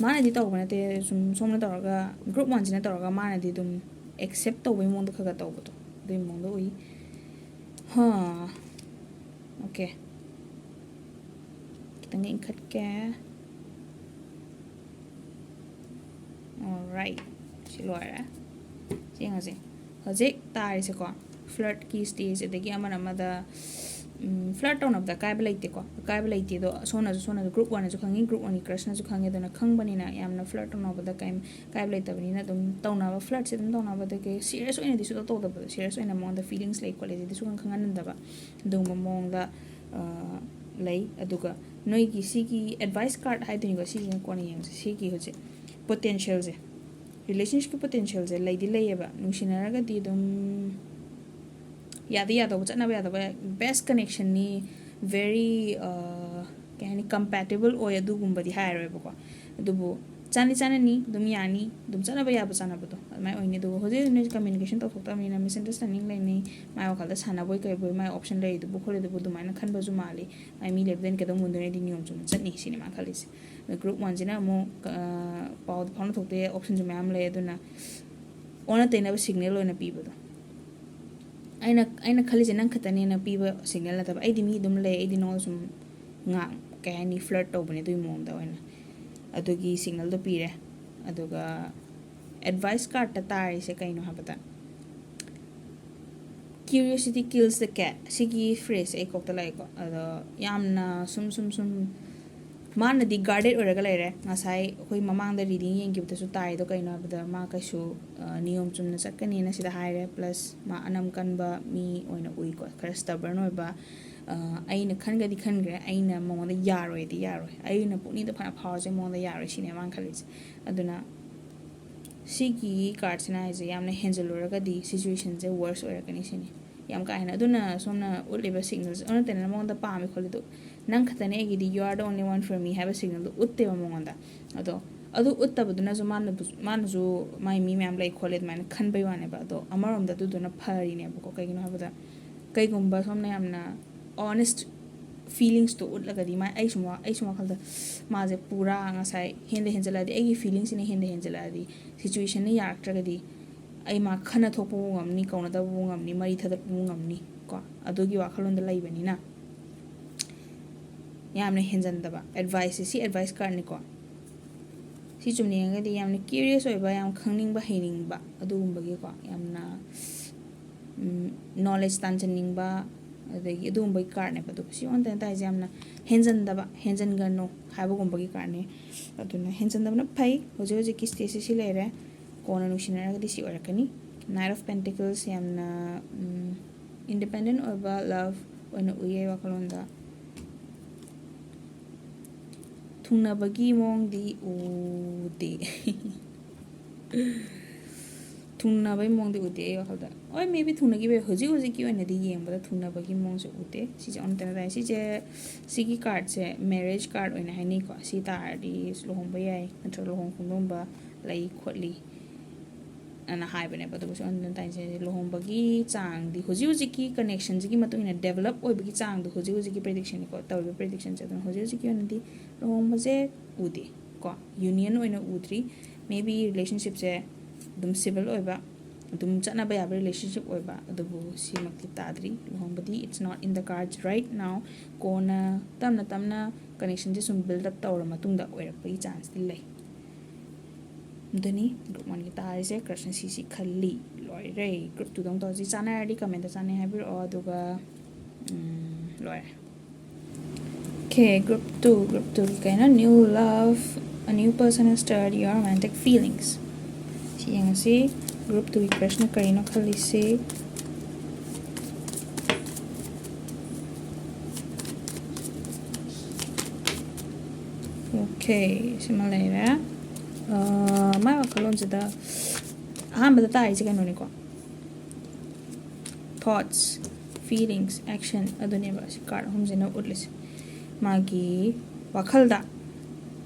ꯃꯥꯅꯗꯤ ꯇꯧꯕ ꯅꯠꯇꯦ, ꯁꯨꯝ ꯁꯣꯝꯅ ꯇꯧꯔꯒ, group one ꯁꯤꯅ ꯇꯧꯔꯒ ꯃꯥꯅꯗꯤ ꯑꯗꯨꯝ accept ꯇꯧꯕꯩ ꯃꯑꯣꯡꯗ ꯈꯔ ꯈꯔ ꯇꯧꯕꯗꯣ, ꯑꯗꯨꯒꯤ ꯃꯑꯣꯡꯗ ꯎꯏ꯫ ꯍꯥ, okay, ꯈꯤꯇꯪ ꯏꯟꯈꯠꯀꯦ꯫ Alright, ꯁꯤ ꯂꯣꯏꯔꯦ꯫ ꯁꯤ ꯌꯦꯡꯉꯁꯦ꯫ ꯍꯧꯖꯤꯛ ꯇꯥꯔꯤꯁꯦꯀꯣ, flirtꯀꯤ stage, ꯑꯗꯒꯤ ꯑꯃꯅ ꯑꯃꯗ, ꯎꯝ, flirt ꯇꯧꯅꯕꯗ ꯑꯀꯥꯏꯕ ꯂꯩꯇꯦꯀꯣ, ꯑꯀꯥꯏꯕ ꯂꯩꯇꯦ꯫ ꯑꯗꯣ ꯁꯣꯝꯅꯁꯨ ꯁꯣꯝꯅꯁꯨ, group oneꯅꯁꯨ ꯈꯪꯉꯤ, group oneꯒꯤ crushꯅꯁꯨ ꯈꯪꯉꯤ, ꯑꯗꯨꯅ ꯈꯪꯕꯅꯤꯅ ꯌꯥꯝꯅ flirt ꯇꯧꯅꯕꯗ ꯀꯩꯝ ꯑꯀꯥꯏꯕ ꯂꯩꯇꯕꯅꯤꯅ ꯑꯗꯨꯝ ꯇꯧꯅꯕ, flirtꯁꯦ ꯑꯗꯨꯝ ꯇꯧꯅꯕ꯫ ꯑꯗꯒꯤ serious ꯑꯣꯏꯅꯗꯤ ꯁꯨꯡꯇꯧ ꯇꯧꯗꯕꯗꯣ, serious ꯑꯣꯏꯅ ꯃꯉꯣꯟꯗ feelings ꯂꯩ ꯈꯣꯠꯂꯦ ꯁꯤꯗꯤ ꯁꯨꯈꯪ ꯈꯪꯍꯟꯗꯕ, ꯑꯗꯨꯒꯨꯝꯕ ꯃꯑꯣꯡꯗ, ꯑ, ꯂꯩ꯫ ꯑꯗꯨꯒ ꯅꯣꯏꯒꯤ ꯁꯤꯒꯤ advice card ꯍꯥꯏꯗꯣꯏꯅꯤꯀꯣ, ꯁꯤꯁꯤꯅ ꯀꯣꯟꯅ ꯌꯦꯡꯁꯦ꯫ ꯁꯤꯒꯤ ꯍꯧꯖꯤꯛ potentialꯁꯦ, relationshipꯀꯤ potentialꯁꯦ ꯂꯩꯗꯤ ꯂꯩꯌꯦꯕ꯫ ꯅꯨꯡꯁꯤꯅꯔꯒꯗꯤ ꯑꯗꯨꯝ ꯌꯥꯗꯤ ꯌꯥꯗꯧꯕ, ꯆꯠꯅꯕ ꯌꯥꯗꯧꯕ, best connectionꯅꯤ, very, ꯑ, ꯀꯩ ꯍꯥꯏꯅꯤ, compatible ꯑꯣꯏ ꯑꯗꯨꯒꯨꯝꯕꯗꯤ ꯍꯥꯏꯔꯣꯏꯕꯀꯣ꯫ ꯑꯗꯨꯕꯨ ꯆꯥꯅꯤ ꯆꯥꯅꯅꯤ, ꯑꯗꯨꯝ ꯌꯥꯅꯤ, ꯑꯗꯨꯝ ꯆꯠꯅꯕ ꯌꯥꯕ ꯆꯥꯅꯕꯗꯣ ꯑꯗꯨꯃꯥꯏꯅ ꯑꯣꯏꯅꯤ꯫ ꯑꯗꯨꯒ ꯍꯧꯖꯤꯛ ꯍꯧꯖꯤꯛ ꯅꯣꯏꯁꯦ communication ꯇꯧꯊꯣꯛꯇꯕꯅꯤꯅ misunderstanding ꯂꯩꯅꯤ, ꯃꯥꯏ ꯋꯥꯈꯜꯗ ꯁꯥꯟꯅꯕꯣꯏ ꯀꯩꯕꯣꯏ ꯃꯥꯏ option ꯂꯩꯔꯤꯗꯨꯕꯨ ꯈꯣꯠꯂꯤꯗꯨꯕꯨ ꯑꯗꯨꯃꯥꯏꯅ ꯈꯟꯕꯁꯨ ꯃꯥꯜꯂꯤ꯫ ꯃꯥꯏ ꯃꯤ ꯂꯩꯕꯗ ꯑꯩꯅ ꯀꯩꯗꯧ ꯃꯨꯟꯗꯣꯏꯅꯣ, ꯑꯩꯗꯤ ꯅꯤꯌꯣꯝ ꯆꯨꯝꯅ ꯆꯠꯅꯤ ꯁꯤꯅꯤ ꯃꯥ ꯈꯜꯂꯤꯁꯦ꯫ ꯑꯗꯣ group oneꯁꯤꯅ ꯑꯃꯨꯛ, ꯑ, ꯄꯥꯎꯗ ꯐꯥꯎꯅ ꯊꯣꯛꯇꯦ, optionꯁꯨ ꯃꯌꯥꯝ ꯂꯩ, ꯑꯗꯨꯅ ꯑꯣꯟꯅ ꯇꯩꯅꯕ signal ꯑꯣꯏꯅ ꯄꯤꯕꯗꯣ꯫ ꯑꯩꯅ, ꯑꯩꯅ ꯈꯜꯂꯤꯁꯦ ꯅꯪ ꯈꯛꯇꯅꯦꯅ ꯄꯤꯕ signal ꯅꯠꯇꯕ, ꯑꯩꯗꯤ ꯃꯤ ꯑꯗꯨꯝ ꯂꯩ, ꯑꯩꯗꯤ ꯅꯉꯣꯟꯗ ꯁꯨꯝ ꯉꯥ-, ꯀꯩ ꯍꯥꯏꯅꯤ, flirt ꯇꯧꯕꯅꯦ ꯑꯗꯨꯒꯤ ꯃꯑꯣꯡꯗ ꯑꯣꯏꯅ꯫ ꯑꯗꯨꯒꯤ signalꯗꯣ ꯄꯤꯔꯦ꯫ ꯑꯗꯨꯒ advice cardꯇ ꯇꯥꯔꯤꯁꯦ ꯀꯩꯅꯣ ꯍꯥꯏꯕꯗ, "Curiosity kills the cat" ꯁꯤꯒꯤ phraseꯁꯦ ꯑꯩ ꯀꯣꯛꯇ ꯂꯥꯛꯑꯦꯀꯣ꯫ ꯑꯗꯣ ꯌꯥꯝꯅ ꯁꯨꯝ, ꯁꯨꯝ, ꯁꯨꯝ ꯃꯥꯅꯗꯤ guarded ꯑꯣꯏꯔꯒ ꯂꯩꯔꯦ꯫ ꯉꯁꯥꯏ ꯑꯩꯈꯣꯏ ꯃꯃꯥꯡꯗ reading ꯌꯦꯡꯈꯤꯕꯗꯁꯨ ꯇꯥꯏꯗꯣ, ꯀꯩꯅꯣ ꯍꯥꯏꯕꯗ ꯃꯥ ꯀꯩꯁꯨ, ꯑ, ꯅꯤꯌꯣꯝ ꯆꯨꯝꯅ ꯆꯠꯀꯅꯤꯅ ꯁꯤꯗ ꯍꯥꯏꯔꯦ, plus ꯃꯥ ꯑꯅꯝ ꯀꯟꯕ ꯃꯤ ꯑꯣꯏꯅ ꯎꯏꯀꯣ, ꯈꯔ stubborn ꯑꯣꯏꯕ꯫ ꯑ, ꯑꯩꯅ ꯈꯟꯒꯗꯤ ꯈꯟꯈ꯭ꯔꯦ, ꯑꯩꯅ ꯃꯉꯣꯟꯗ ꯌꯥꯔꯣꯏꯗꯤ ꯌꯥꯔꯣꯏ, ꯑꯩꯅ ꯄꯨꯛꯅꯤꯡꯗ ꯐꯅ ꯐꯥꯎꯔꯁꯦ ꯃꯉꯣꯟꯗ ꯌꯥꯔꯣꯏ ꯁꯤꯅꯦ ꯃꯥꯅ ꯈꯜꯂꯤꯁꯦ꯫ ꯑꯗꯨꯅ ꯁꯤꯒꯤ cardꯁꯤꯅ ꯍꯥꯏꯁꯦ ꯌꯥꯝꯅ ꯍꯦꯟꯖꯜꯂꯨꯔꯒꯗꯤ situationꯁꯦ worse ꯑꯣꯏꯔꯛꯀꯅꯤ ꯁꯤꯅꯤ꯫ ꯌꯥꯝ ꯀꯥ ꯍꯦꯟꯅ꯫ ꯑꯗꯨꯅ ꯁꯣꯝꯅ ꯎꯠꯂꯤꯕ signalꯁꯦ ꯑꯣꯟꯅ ꯇꯩꯅꯅ ꯃꯉꯣꯟꯗ ꯄꯥꯝꯃꯤ ꯈꯣꯠꯂꯤꯗꯣ, "ꯅꯪ ꯈꯛꯇꯅꯦ ꯑꯩꯒꯤꯗꯤ, you are the only one for me" ꯍꯥꯏꯕ signalꯗꯣ ꯎꯠꯇꯦꯕ ꯃꯉꯣꯟꯗ꯫ ꯑꯗꯣ ꯑꯗꯨ ꯎꯠꯇꯕꯗꯨꯅꯁꯨ ꯃꯥꯅ-, ꯃꯥꯅꯁꯨ ꯃꯥꯏ ꯃꯤ ꯃꯌꯥꯝ ꯂꯩ ꯈꯣꯠꯂꯦ ꯑꯗꯨꯃꯥꯏꯅ ꯈꯟꯕꯩ ꯋꯥꯅꯦꯕ꯫ ꯑꯗꯣ ꯑꯃꯔꯣꯝꯗ ꯑꯗꯨꯗꯨꯅ ꯐꯔꯤꯅꯦꯕꯀꯣ꯫ ꯀꯩꯒꯤꯅꯣ ꯍꯥꯏꯕꯗ, ꯀꯩꯒꯨꯝꯕ ꯁꯣꯝꯅ ꯌꯥꯝꯅ honest ꯐꯤꯂꯤꯡꯁꯇꯣ ꯎꯠꯂꯒꯗꯤ, ꯃꯥ ꯑꯩ ꯁꯨꯝ ꯋꯥ- ꯑꯩ ꯁꯨꯝ ꯋꯥꯈꯜꯗ, ꯃꯥꯁꯦ ꯄꯨꯔꯥ ꯉꯁꯥꯏ ꯍꯦꯟꯗ ꯍꯦꯟꯖꯜꯂꯛꯑꯗꯤ, ꯑꯩꯒꯤ ꯐꯤꯂꯤꯡꯁꯤꯅ ꯍꯦꯟꯗ ꯍꯦꯟꯖꯜꯂꯛꯑꯗꯤ, ꯁꯤꯆꯨꯋꯦꯁꯟꯅ ꯌꯥꯔꯛꯇ꯭ꯔꯒꯗꯤ, ꯑꯩ ꯃꯥ ꯈꯟꯅ ꯊꯣꯛꯄꯕꯨ ꯉꯝꯅꯤ, ꯀꯧꯅꯗꯕꯕꯨ ꯉꯝꯅꯤ, ꯃꯔꯤ ꯊꯗꯠꯄꯕꯨ ꯉꯝꯅꯤ ꯀꯣ, ꯑꯗꯨꯒꯤ ꯋꯥꯈꯜꯂꯣꯟꯗ ꯂꯩꯕꯅꯤꯅ꯫ ꯌꯥꯝꯅ ꯍꯦꯟꯖꯟꯗꯕ ꯑꯦꯗꯚꯥꯏꯁꯁꯦ, ꯁꯤ ꯑꯦꯗꯚꯥꯏꯁ ꯀꯥꯔꯠꯅꯤꯀꯣ꯫ ꯁꯤ ꯆꯨꯝꯅ ꯌꯦꯡꯉꯒꯗꯤ ꯌꯥꯝꯅ ꯀ꯭ꯌꯨꯔꯤꯌꯁ ꯑꯣꯏꯕ, ꯌꯥꯝ ꯈꯪꯅꯤꯡꯕ ꯍꯩꯅꯤꯡꯕ, ꯑꯗꯨꯒꯨꯝꯕꯒꯤꯀꯣ, ꯌꯥꯝꯅ ꯅꯣꯂꯦꯖ ꯇꯥꯟꯖꯅꯤꯡꯕ, ꯑꯗꯒꯤ ꯑꯗꯨꯒꯨꯝꯕꯒꯤ ꯀꯥꯔꯠꯅꯦꯕ꯫ ꯑꯗꯨꯒ ꯁꯤ ꯑꯣꯟ ꯇꯩꯅ ꯇꯥꯏꯁꯦ ꯌꯥꯝꯅ ꯍꯦꯟꯖꯟꯗꯕ, ꯍꯦꯟꯖꯟꯒꯅꯨ ꯍꯥꯏꯕꯒꯨꯝꯕꯒꯤ ꯀꯥꯔꯠꯅꯦ꯫ ꯑꯗꯨꯅ ꯍꯦꯟꯖꯟꯗꯕꯅ ꯐꯩ꯫ ꯍꯧꯖꯤꯛ ꯍꯧꯖꯤꯛꯀꯤ ꯁ꯭ꯇꯦꯖꯁꯦ ꯁꯤ ꯂꯩꯔꯦ, ꯀꯣꯟꯅ ꯅꯨꯡꯁꯤꯅꯔꯒꯗꯤ ꯁꯤ ꯑꯣꯏꯔꯛꯀꯅꯤ꯫ Knight of Pentacles ꯌꯥꯝꯅ ꯏꯟꯗꯤꯄꯦꯟꯗꯦꯟ ꯑꯣꯏꯕ ꯂꯚ ꯑꯣꯏꯅ ꯎꯏꯌꯦ ꯋꯥꯈꯜꯂꯣꯟꯗ꯫ ꯊꯨꯡꯅꯕꯒꯤ ꯃꯑꯣꯡꯗꯤ ꯎꯗꯦ꯫ ꯊꯨꯡꯅꯕꯒꯤ ꯃꯑꯣꯡꯗꯤ ꯎꯗꯦ ꯑꯩ ꯋꯥꯈꯜꯗ꯫ ꯍꯣꯏ, maybe ꯊꯨꯡꯅꯈꯤꯕ ꯌꯥꯏ꯫ ꯍꯧꯖꯤꯛ ꯍꯧꯖꯤꯛꯀꯤ ꯑꯣꯏꯅꯗꯤ ꯌꯦꯡꯕꯗ ꯊꯨꯡꯅꯕꯒꯤ ꯃꯑꯣꯡꯁꯦ ꯎꯗꯦ꯫ ꯁꯤꯁꯦ ꯑꯣꯟꯅ ꯇꯩꯅ ꯇꯥꯏ꯫ ꯁꯤꯁꯦ, ꯁꯤꯒꯤ ꯀꯥꯔꯠꯁꯦ ꯃꯦꯔꯦꯖ ꯀꯥꯔꯠ ꯑꯣꯏꯅ ꯍꯥꯏꯅꯩꯀꯣ꯫ ꯁꯤ ꯇꯥꯔꯗꯤ ꯂꯨꯍꯣꯡꯕ ꯌꯥꯏ, ꯅꯠꯇ꯭ꯔꯒ ꯂꯨꯍꯣꯡ ꯈꯣꯡꯗꯣꯡꯕ ꯂꯩ ꯈꯣꯠꯂꯤ ꯑꯅ ꯍꯥꯏꯕꯅꯦꯕ꯫ ꯑꯗꯨꯒ ꯁꯤ ꯑꯣꯟꯅ ꯇꯩꯅ ꯇꯥꯏꯁꯦ ꯂꯨꯍꯣꯡꯕꯒꯤ ꯆꯥꯡꯗꯤ ꯍꯧꯖꯤꯛ ꯍꯧꯖꯤꯛꯀꯤ ꯀꯅꯦꯛꯁꯟꯁꯤꯒꯤ ꯃꯇꯨꯡ ꯏꯟꯅ ꯗꯦꯕꯂꯞ ꯑꯣꯏꯕꯒꯤ ꯆꯥꯡꯗꯣ ꯍꯧꯖꯤꯛ ꯍꯧꯖꯤꯛꯀꯤ ꯄ꯭ꯔꯤꯗꯤꯛꯁꯟꯅꯤꯀꯣ, ꯇꯧꯔꯤꯕ ꯄ꯭ꯔꯤꯗꯤꯛꯁꯟꯁꯦ꯫ ꯑꯗꯨꯅ ꯍꯧꯖꯤꯛ ꯍꯧꯖꯤꯛꯀꯤ ꯑꯣꯏꯅꯗꯤ ꯂꯨꯍꯣꯡꯕꯁꯦ ꯎꯗꯦ ꯀꯣ, ꯌꯨꯅꯤꯌꯟ ꯑꯣꯏꯅ ꯎꯗ꯭ꯔꯤ꯫ Maybe ꯔꯤꯂꯦꯁꯟꯁꯤꯞꯁꯦ ꯑꯗꯨꯝ ꯁꯤꯚꯤꯜ ꯑꯣꯏꯕ, ꯑꯗꯨꯝ ꯆꯠꯅꯕ ꯌꯥꯕ ꯔꯤꯂꯦꯁꯟꯁꯤꯞ ꯑꯣꯏꯕ, ꯑꯗꯨꯕꯨ ꯁꯤꯃꯛꯇꯤ ꯇꯥꯗ꯭ꯔꯤ꯫ ꯂꯨꯍꯣꯡꯕꯗꯤ it's not in the cards right now꯫ ꯀꯣꯟꯅ ꯇꯞꯅ ꯇꯞꯅ ꯀꯅꯦꯛꯁꯟꯁꯦ ꯁꯨꯝ ꯕꯤꯜꯗ ꯑꯞ ꯇꯧꯔ ꯃꯇꯨꯡꯗ ꯑꯣꯏꯔꯛꯄꯒꯤ ꯆꯥꯟꯁꯇꯤ ꯂꯩ꯫ ꯑꯗꯨꯅꯤ ꯒ꯭ꯔꯨꯞ ꯋꯥꯟꯒꯤ ꯇꯥꯔꯤꯁꯦ꯫ ꯀ꯭ꯔꯁꯅ ꯁꯤꯁꯤ ꯈꯜꯂꯤ꯫ ꯂꯣꯏꯔꯦ꯫ ꯒ꯭ꯔꯨꯞ ꯇꯨꯗ ꯑꯃꯨꯛ ꯇꯧꯔꯁꯤ꯫ ꯆꯥꯟꯅꯔꯗꯤ ꯀꯃꯦꯟꯇ ꯆꯥꯟꯅꯩ ꯍꯥꯏꯕꯤꯔꯛꯑꯣ꯫ ꯑꯗꯨꯒ, ꯎꯝ, ꯂꯣꯏꯔꯦ꯫ Okay, group two, group two ꯒꯤ ꯀꯩꯅꯣ, new love, a new person has stirred your romantic feelings꯫ ꯁꯤ ꯌꯦꯡꯉꯁꯤ, ꯒ꯭ꯔꯨꯞ ꯇꯨꯒꯤ ꯀ꯭ꯔꯁꯅ ꯀꯔꯤꯅꯣ ꯈꯜꯂꯤꯁꯤ꯫ Okay, ꯁꯤꯃ ꯂꯩꯔꯦ꯫ ꯑꯥ, ꯃꯥꯏ ꯋꯥꯈꯜꯂꯣꯟꯁꯤꯗ ꯑꯍꯥꯟꯕꯗ ꯇꯥꯔꯤꯁꯦ ꯀꯩꯅꯣꯅꯤꯀꯣ, thoughts, feelings, action, ꯑꯗꯨꯅꯦꯕ ꯁꯤ ꯀꯥꯔꯠ ꯑꯍꯨꯝꯁꯤꯅ ꯎꯠꯂꯤꯁꯦ꯫ ꯃꯥꯒꯤ ꯋꯥꯈꯜꯗ,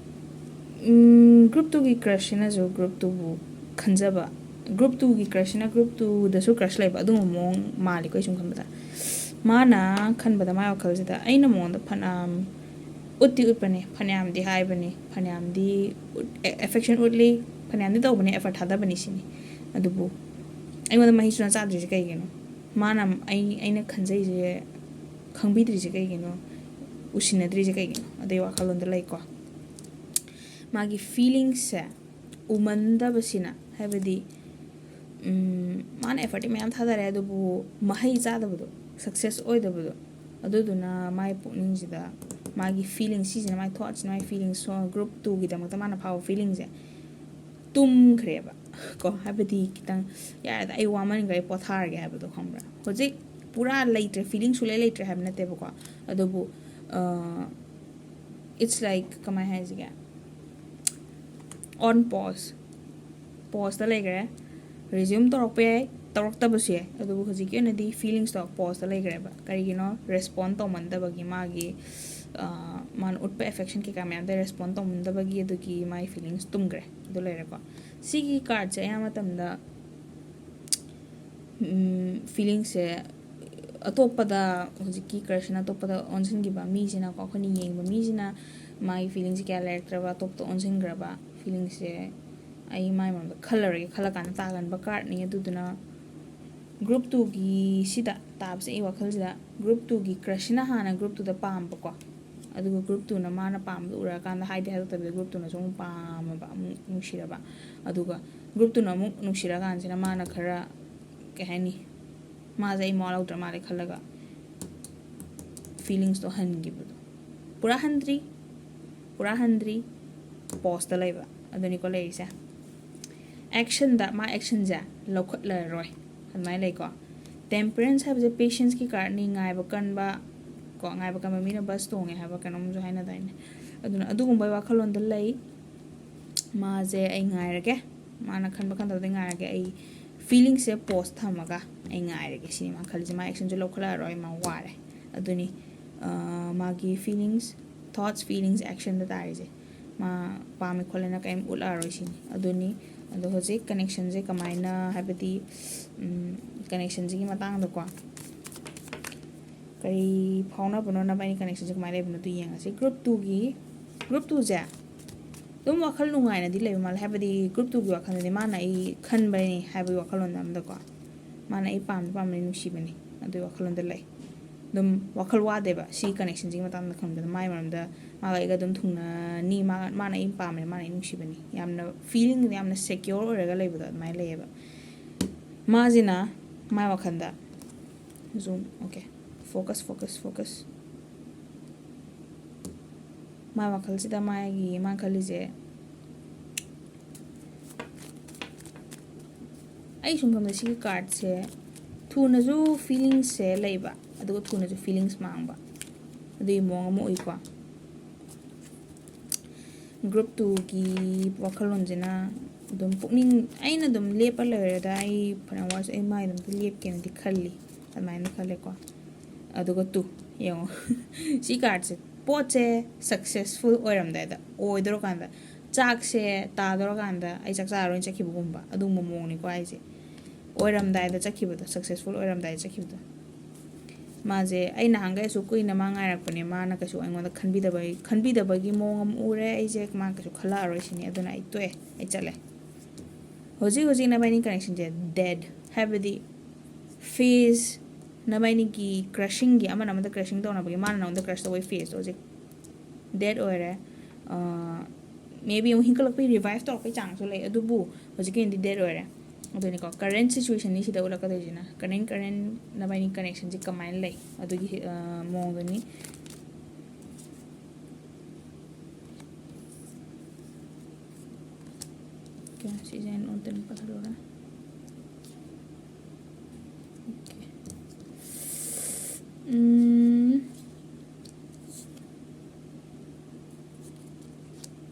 ꯎꯝ, ꯒ꯭ꯔꯨꯞ ꯇꯨꯒꯤ ꯀ꯭ꯔꯁꯁꯤꯅꯁꯨ ꯒ꯭ꯔꯨꯞ ꯇꯨꯕꯨ ꯈꯟꯖꯕ, ꯒ꯭ꯔꯨꯞ ꯇꯨꯒꯤ ꯀ꯭ꯔꯁꯁꯤꯅ ꯒ꯭ꯔꯨꯞ ꯇꯨꯗꯁꯨ ꯀ꯭ꯔꯁ ꯂꯩꯕ ꯑꯗꯨꯒꯨꯝꯕ ꯃꯑꯣꯡ ꯃꯥꯜꯂꯤꯀꯣ, ꯑꯩ ꯁꯨꯝ ꯈꯟꯕꯗ꯫ ꯃꯥꯅ ꯈꯟꯕꯗ ꯃꯥꯏ ꯋꯥꯈꯜꯁꯤꯗ ꯑꯩꯅ ꯃꯉꯣꯟꯗ ꯐꯅꯌꯥꯝ ꯎꯠꯇꯤ ꯎꯠꯄꯅꯦ, ꯐꯅꯌꯥꯝꯗꯤ ꯍꯥꯏꯕꯅꯤ, ꯐꯅꯌꯥꯝꯗꯤ affection ꯎꯠꯂꯤ, ꯐꯅꯌꯥꯝꯗꯤ ꯇꯧꯕꯅꯤ, effort ꯊꯥꯗꯕꯅꯤ ꯁꯤꯅꯤ꯫ ꯑꯗꯨꯕꯨ ꯑꯩꯉꯣꯟꯗ ꯃꯍꯩ ꯁꯨꯡꯆꯥ ꯆꯥꯗ꯭ꯔꯤꯁꯦ ꯀꯩꯒꯤꯅꯣ? ꯃꯥꯅ ꯑꯩ ꯑꯩꯅ ꯈꯟꯖꯩꯁꯦ ꯈꯪꯕꯤꯗ꯭ꯔꯤꯁꯦ ꯀꯩꯒꯤꯅꯣ? ꯎꯁꯤꯟꯅꯗ꯭ꯔꯤꯁꯦ ꯀꯩꯒꯤꯅꯣ? ꯑꯗꯩ ꯋꯥꯈꯜꯂꯣꯟꯗ ꯂꯩꯀꯣ꯫ ꯃꯥꯒꯤ feelingsꯁꯦ ꯎꯃꯟꯗꯕꯁꯤꯅ, ꯍꯥꯏꯕꯗꯤ ꯃꯥꯅ effort ꯃꯌꯥꯝ ꯊꯥꯗꯔꯦ, ꯑꯗꯨꯕꯨ ꯃꯍꯩ ꯆꯥꯗꯕꯗꯣ, success ꯑꯣꯏꯗꯕꯗꯣ, ꯑꯗꯨꯗꯨꯅ ꯃꯥꯏ ꯄꯨꯛꯅꯤꯡꯁꯤꯗ ꯃꯥꯒꯤ feelings, ꯁꯤꯁꯤꯅ ꯃꯥꯏ thoughts, ꯃꯥꯏ feelings, group twoꯒꯤꯗꯃꯛꯇ ꯃꯥꯅ ꯐꯥꯎꯕ feelingꯁꯦ ꯇꯨꯝꯈ꯭ꯔꯦꯕ ꯀꯣ꯫ ꯍꯥꯏꯕꯗꯤ ꯈꯤꯇꯪ "ꯌꯥꯔꯦꯗ, ꯑꯩ ꯋꯥꯃꯟꯈ꯭ꯔꯦ, ꯑꯩ ꯄꯣꯊꯥꯔꯒꯦ" ꯍꯥꯏꯕꯗꯣ ꯈꯪꯕ꯭ꯔꯥ? ꯍꯧꯖꯤꯛ ꯄꯨꯔꯥ ꯂꯩꯇ꯭ꯔꯦ, feeling ꯁꯨꯡꯂꯩ ꯂꯩꯇ꯭ꯔꯦ ꯍꯥꯏꯕ ꯅꯠꯇꯦꯕꯀꯣ, ꯑꯗꯨꯕꯨ it's like, ꯀꯃꯥꯏ ꯍꯥꯏꯁꯤꯒꯦ, on pause, pauseꯇ ꯂꯩꯈ꯭ꯔꯦ꯫ Resume ꯇꯧꯔꯛꯄ ꯌꯥꯏ, ꯇꯧꯔꯛꯇꯕꯁꯨ ꯌꯥꯏ, ꯑꯗꯨꯕꯨ ꯍꯧꯖꯤꯛꯀꯤ ꯑꯣꯏꯅꯗꯤ feelingsꯇꯣ pauseꯇ ꯂꯩꯈ꯭ꯔꯦꯕ꯫ ꯀꯔꯤꯒꯤꯅꯣ? Respond ꯇꯧꯃꯟꯗꯕꯒꯤ, ꯃꯥꯒꯤ ꯃꯥꯅ ꯎꯠꯄ affection ꯀꯩꯀꯥ ꯃꯌꯥꯝꯗ respond ꯇꯧꯃꯟꯗꯕꯒꯤ, ꯑꯗꯨꯒꯤ ꯃꯥꯒꯤ feelings ꯇꯨꯝꯈ꯭ꯔꯦ꯫ ꯑꯗꯨ ꯂꯩꯔꯦꯀꯣ꯫ ꯁꯤꯒꯤ cardꯁꯦ ꯑꯌꯥꯝꯕ ꯃꯇꯝꯗ feelingsꯁꯦ ꯑꯇꯣꯞꯄꯗ, ꯍꯧꯖꯤꯛꯀꯤ crushꯅ ꯑꯇꯣꯞꯄꯗ ꯑꯣꯟꯁꯤꯟꯈꯤꯕ ꯃꯤꯁꯤꯅꯀꯣ, ꯑꯩꯈꯣꯏꯅ ꯌꯦꯡꯕ ꯃꯤꯁꯤꯅ ꯃꯥꯒꯤ feelingꯁꯦ ꯀꯌꯥ ꯂꯩꯔꯛꯇ꯭ꯔꯕ, ꯑꯇꯣꯞꯄꯗ ꯑꯣꯟꯁꯤꯟꯈ꯭ꯔꯕ, feelingꯁꯦ ꯑꯩ ꯃꯥꯏ ꯃꯔꯝꯗ ꯈꯜꯂꯔꯣꯏꯒꯦ ꯈꯜꯂꯀꯥꯟꯗ ꯇꯥꯒꯟꯕ cardꯅꯤ꯫ ꯑꯗꯨꯗꯨꯅ group twoꯒꯤ ꯁꯤꯗ ꯇꯥꯕꯁꯦ, ꯑꯩ ꯋꯥꯈꯜꯁꯤꯗ group twoꯒꯤ crushꯁꯤꯅ ꯍꯥꯟꯅ group twoꯗ ꯄꯥꯝꯕꯀꯣ, ꯑꯗꯨꯒ group twoꯅ ꯃꯥꯅ ꯄꯥꯝꯕꯗꯣ ꯎꯔꯀꯥꯟꯗ ꯍꯥꯏꯗꯤ ꯍꯥꯏꯗꯣꯛꯇꯕꯤꯗ group twoꯅꯁꯨ ꯑꯃꯨꯛ ꯄꯥꯝꯃꯕ, ꯑꯃꯨꯛ ꯅꯨꯡꯁꯤꯔꯕ, ꯑꯗꯨꯒ group twoꯅ ꯑꯃꯨꯛ ꯅꯨꯡꯁꯤꯔꯀꯥꯟꯁꯤꯗ ꯃꯥꯅ ꯈꯔ, ꯀꯩ ꯍꯥꯏꯅꯤ, ꯃꯥꯁꯦ ꯑꯩ ꯃꯋꯥ ꯂꯧꯗ꯭ꯔ ꯃꯥꯜꯂꯦ ꯈꯜꯂꯒ feelingsꯇꯣ ꯍꯟꯈꯤꯕꯗꯣ꯫ ꯄꯨꯔꯥ ꯍꯟꯗ꯭ꯔꯤ, ꯄꯨꯔꯥ ꯍꯟꯗ꯭ꯔꯤ, pauseꯇ ꯂꯩꯕ, ꯑꯗꯨꯅꯤꯀꯣ ꯂꯩꯔꯤꯁꯦ꯫ Actionꯗ ꯃꯥ actionꯁꯦ ꯂꯧꯈꯠꯂꯔꯣꯏ, ꯑꯗꯨꯃꯥꯏꯅ ꯂꯩꯀꯣ꯫ Temperance ꯍꯥꯏꯕꯁꯦ patienceꯀꯤ cardꯅꯤ, ꯉꯥꯏꯕ ꯀꯟꯕ ꯀꯣ, ꯉꯥꯏꯕ ꯀꯟꯕ ꯃꯤꯅ bus ꯇꯣꯡꯉꯦ ꯍꯥꯏꯕ ꯀꯩꯅꯣꯝꯁꯨ ꯍꯥꯏꯅꯗꯥꯏꯅꯦ꯫ ꯑꯗꯨꯅ ꯑꯗꯨꯒꯨꯝꯕꯒꯤ ꯋꯥꯈꯜꯂꯣꯟꯗ ꯂꯩ꯫ ꯃꯥꯁꯦ ꯑꯩ ꯉꯥꯏꯔꯒꯦ, ꯃꯥꯅ ꯈꯟꯕ ꯈꯟꯗꯕꯗ ꯉꯥꯏꯔꯒꯦ, ꯑꯩ feelingsꯁꯦ pause ꯊꯝꯃꯒ ꯑꯩ ꯉꯥꯏꯔꯒꯦ ꯁꯤꯅꯤ ꯃꯥ ꯈꯜꯂꯤꯁꯦ꯫ ꯃꯥ actionꯁꯨ ꯂꯧꯈꯠꯂꯛꯑꯔꯣꯏ, ꯃꯥ ꯋꯥꯔꯦ꯫ ꯑꯗꯨꯅꯤ ꯃꯥꯒꯤ feelings, thoughts, feelings, actionꯗ ꯇꯥꯔꯤꯁꯦ꯫ ꯃꯥ ꯄꯥꯝꯃꯦ ꯈꯣꯠꯂꯦꯅ ꯀꯔꯤꯝ ꯎꯠꯂꯛꯑꯔꯣꯏ ꯁꯤꯅꯤ꯫ ꯑꯗꯨꯅꯤ꯫ ꯑꯗꯣ ꯍꯧꯖꯤꯛ connectionꯁꯦ ꯀꯃꯥꯏꯅ, ꯍꯥꯏꯕꯗꯤ connectionꯁꯤꯒꯤ ꯃꯇꯥꯡꯗꯀꯣ, ꯀꯔꯤ ꯐꯥꯎꯅꯕꯅꯣ, ꯅꯕꯥꯅꯤ ꯀꯅꯦꯛꯁꯟꯁꯦ ꯀꯃꯥꯏꯅ ꯂꯩꯕꯅꯣ ꯑꯗꯨ ꯌꯦꯡꯉꯁꯤ꯫ ꯒ꯭ꯔꯨꯞ ꯇꯨꯒꯤ ꯒ꯭ꯔꯨꯞ ꯇꯨꯁꯦ ꯑꯗꯨꯝ ꯋꯥꯈꯜ ꯅꯨꯡꯉꯥꯏꯅꯗꯤ ꯂꯩꯕ ꯃꯥꯜꯂꯦ꯫ ꯍꯥꯏꯕꯗꯤ ꯒ꯭ꯔꯨꯞ ꯇꯨꯒꯤ ꯋꯥꯈꯜꯗꯗꯤ ꯃꯥꯅ ꯑꯩ ꯈꯟꯕꯅꯤ ꯍꯥꯏꯕꯒꯤ ꯋꯥꯈꯜꯂꯣꯟ ꯑꯃꯗꯀꯣ, ꯃꯥꯅ ꯑꯩ ꯄꯥꯝꯗꯤ ꯄꯥꯝꯕꯅꯤ, ꯅꯨꯡꯁꯤꯕꯅꯤ, ꯑꯗꯨꯒꯤ ꯋꯥꯈꯜꯂꯣꯟꯗ ꯂꯩ꯫ ꯑꯗꯨꯝ ꯋꯥꯈꯜ ꯋꯥꯗꯦꯕ ꯁꯤ ꯀꯅꯦꯛꯁꯟꯁꯤꯒꯤ ꯃꯇꯥꯡꯗ ꯈꯟꯕꯗ꯫ ꯃꯥꯏ ꯃꯔꯝꯗ ꯃꯥꯒ ꯑꯩꯒ ꯑꯗꯨꯝ ꯊꯨꯡꯅꯅꯤ, ꯃꯥ, ꯃꯥꯅ ꯑꯩ ꯄꯥꯝꯕꯅꯤ, ꯃꯥꯅ ꯑꯩ ꯅꯨꯡꯁꯤꯕꯅꯤ, ꯌꯥꯝꯅ ꯐꯤꯂꯤꯡ ꯌꯥꯝꯅ ꯁꯦꯀ꯭ꯌꯣꯔ ꯑꯣꯏꯔꯒ ꯂꯩꯕꯗꯣ ꯑꯗꯨꯃꯥꯏꯅ ꯂꯩꯌꯦꯕ꯫ ꯃꯥꯁꯤꯅ ꯃꯥꯏ ꯋꯥꯈꯜꯗ ꯖꯨꯝ, ꯑꯣꯀꯦ, ꯐꯣꯀꯁ, ꯐꯣꯀꯁ, ꯐꯣꯀꯁ꯫ ꯃꯥꯏ ꯋꯥꯈꯜꯁꯤꯗ ꯃꯥꯒꯤ, ꯃꯥ ꯈꯜꯂꯤꯁꯦ, ꯑꯩ ꯁꯨꯝ ꯈꯟꯕꯗ ꯁꯤꯒꯤ ꯀꯥꯔꯠꯁꯦ ꯊꯨꯅꯁꯨ ꯐꯤꯂꯤꯡꯁꯁꯦ ꯂꯩꯕ, ꯑꯗꯨꯒ ꯊꯨꯅꯁꯨ ꯐꯤꯂꯤꯡꯁ ꯃꯥꯡꯕ, ꯑꯗꯨꯒꯤ ꯃꯑꯣꯡ ꯑꯃ ꯎꯏꯀꯣ꯫ ꯒ꯭ꯔꯨꯞ ꯇꯨꯒꯤ ꯋꯥꯈꯜꯂꯣꯟꯁꯤꯅ ꯑꯗꯨꯝ ꯄꯨꯛꯅꯤꯡ, ꯑꯩꯅ ꯑꯗꯨꯝ ꯂꯦꯞꯄ ꯂꯩꯔꯦꯗ, ꯑꯩ ꯐꯅꯌꯥꯝ ꯋꯥꯔꯁꯨ ꯑꯩ ꯃꯥꯏꯗ ꯑꯝꯇ ꯂꯦꯞꯀꯦꯅꯗꯤ ꯈꯜꯂꯤ, ꯑꯗꯨꯃꯥꯏꯅ ꯈꯜꯂꯦꯀꯣ꯫ ꯑꯗꯨꯒ ꯇꯨ ꯌꯦꯡꯉꯣ꯫ ꯁꯤ ꯀꯥꯔꯠꯁꯦ, ꯄꯣꯠꯁꯦ ꯁꯛꯁꯦꯁꯐꯨꯜ ꯑꯣꯏꯔꯝꯗꯥꯏꯗ, ꯑꯣꯏꯗꯧꯔꯀꯥꯟꯗ, ꯆꯥꯛꯁꯦ ꯇꯥꯗꯧꯔꯀꯥꯟꯗ ꯑꯩ ꯆꯥꯛ ꯆꯥꯔꯔꯣꯏꯅ ꯆꯠꯈꯤꯕꯒꯨꯝꯕ, ꯑꯗꯨꯒꯨꯝꯕ ꯃꯑꯣꯡꯅꯤꯀꯣ ꯍꯥꯏꯁꯦ꯫ ꯑꯣꯏꯔꯝꯗꯥꯏꯗ ꯆꯠꯈꯤꯕꯗꯣ, ꯁꯛꯁꯦꯁꯐꯨꯜ ꯑꯣꯏꯔꯝꯗꯥꯏꯗ ꯆꯠꯈꯤꯕꯗꯣ꯫ ꯃꯥꯁꯦ ꯑꯩ ꯅꯍꯥꯟꯈꯩ ꯑꯁꯨꯛ ꯀꯨꯏꯅ ꯃꯥ ꯉꯥꯏꯔꯛꯄꯅꯦ, ꯃꯥꯅ ꯀꯩꯁꯨ ꯑꯩꯉꯣꯟꯗ ꯈꯟꯕꯤꯗꯕꯒꯤ, ꯈꯟꯕꯤꯗꯕꯒꯤ ꯃꯑꯣꯡ ꯑꯃ ꯎꯔꯦ꯫ ꯑꯩꯁꯦ ꯃꯥ ꯀꯩꯁꯨ ꯈꯜꯂꯛꯑꯔꯣꯏ ꯁꯤꯅꯤ, ꯑꯗꯨꯅ ꯑꯩ ꯇꯣꯛꯑꯦ, ꯑꯩ ꯆꯠꯂꯦ꯫ ꯍꯧꯖꯤꯛ ꯍꯧꯖꯤꯛ ꯅꯕꯥꯏꯅꯤ ꯀꯅꯦꯛꯁꯟꯁꯦ ꯗꯦꯠ, ꯍꯥꯏꯕꯗꯤ ꯐꯦꯁ, ꯅꯕꯥꯏꯅꯤꯒꯤ ꯀ꯭ꯔꯁꯤꯡꯒꯤ, ꯑꯃꯅ ꯑꯃꯗ ꯀ꯭ꯔꯁꯤꯡ ꯇꯧꯅꯕꯒꯤ, ꯃꯥꯅ ꯅꯉꯣꯟꯗ ꯀ꯭ꯔꯁ ꯇꯧꯕꯒꯤ ꯐꯦꯁꯇꯣ ꯍꯧꯖꯤꯛ ꯗꯦꯠ ꯑꯣꯏꯔꯦ꯫ ꯃꯦ ꯕꯤ ꯑꯃꯨꯛ ꯍꯤꯡꯀꯠꯂꯛꯄꯒꯤ, ꯔꯤꯚꯥꯏꯞ ꯇꯧꯔꯛꯄꯒꯤ ꯆꯥꯟꯁꯁꯨ ꯂꯩ, ꯑꯗꯨꯕꯨ ꯍꯧꯖꯤꯛꯀꯤ ꯑꯣꯏꯅꯗꯤ ꯗꯦꯠ ꯑꯣꯏꯔꯦ꯫ ꯑꯗꯨꯅꯤꯀꯣ, ꯀꯔꯦꯟ ꯁꯤꯆꯨꯋꯦꯁꯟꯅꯤ ꯁꯤꯗ ꯎꯠꯂꯛꯀꯗꯣꯏꯁꯤꯅ, ꯀꯔꯦꯟ, ꯀꯔꯦꯟ ꯅꯕꯥꯏꯅꯤ ꯀꯅꯦꯛꯁꯟꯁꯤ ꯀꯃꯥꯏꯅ ꯂꯩ ꯑꯗꯨꯒꯤ, ꯑ, ꯃꯑꯣꯡꯗꯨꯅꯤ꯫ ꯑꯣꯀꯦ, ꯁꯤꯁꯦ ꯑꯩꯅ ꯑꯣꯟꯇꯅ ꯄꯥꯊꯔꯨꯔꯦ꯫ ꯑꯣꯀꯦ꯫ ꯎꯝ꯫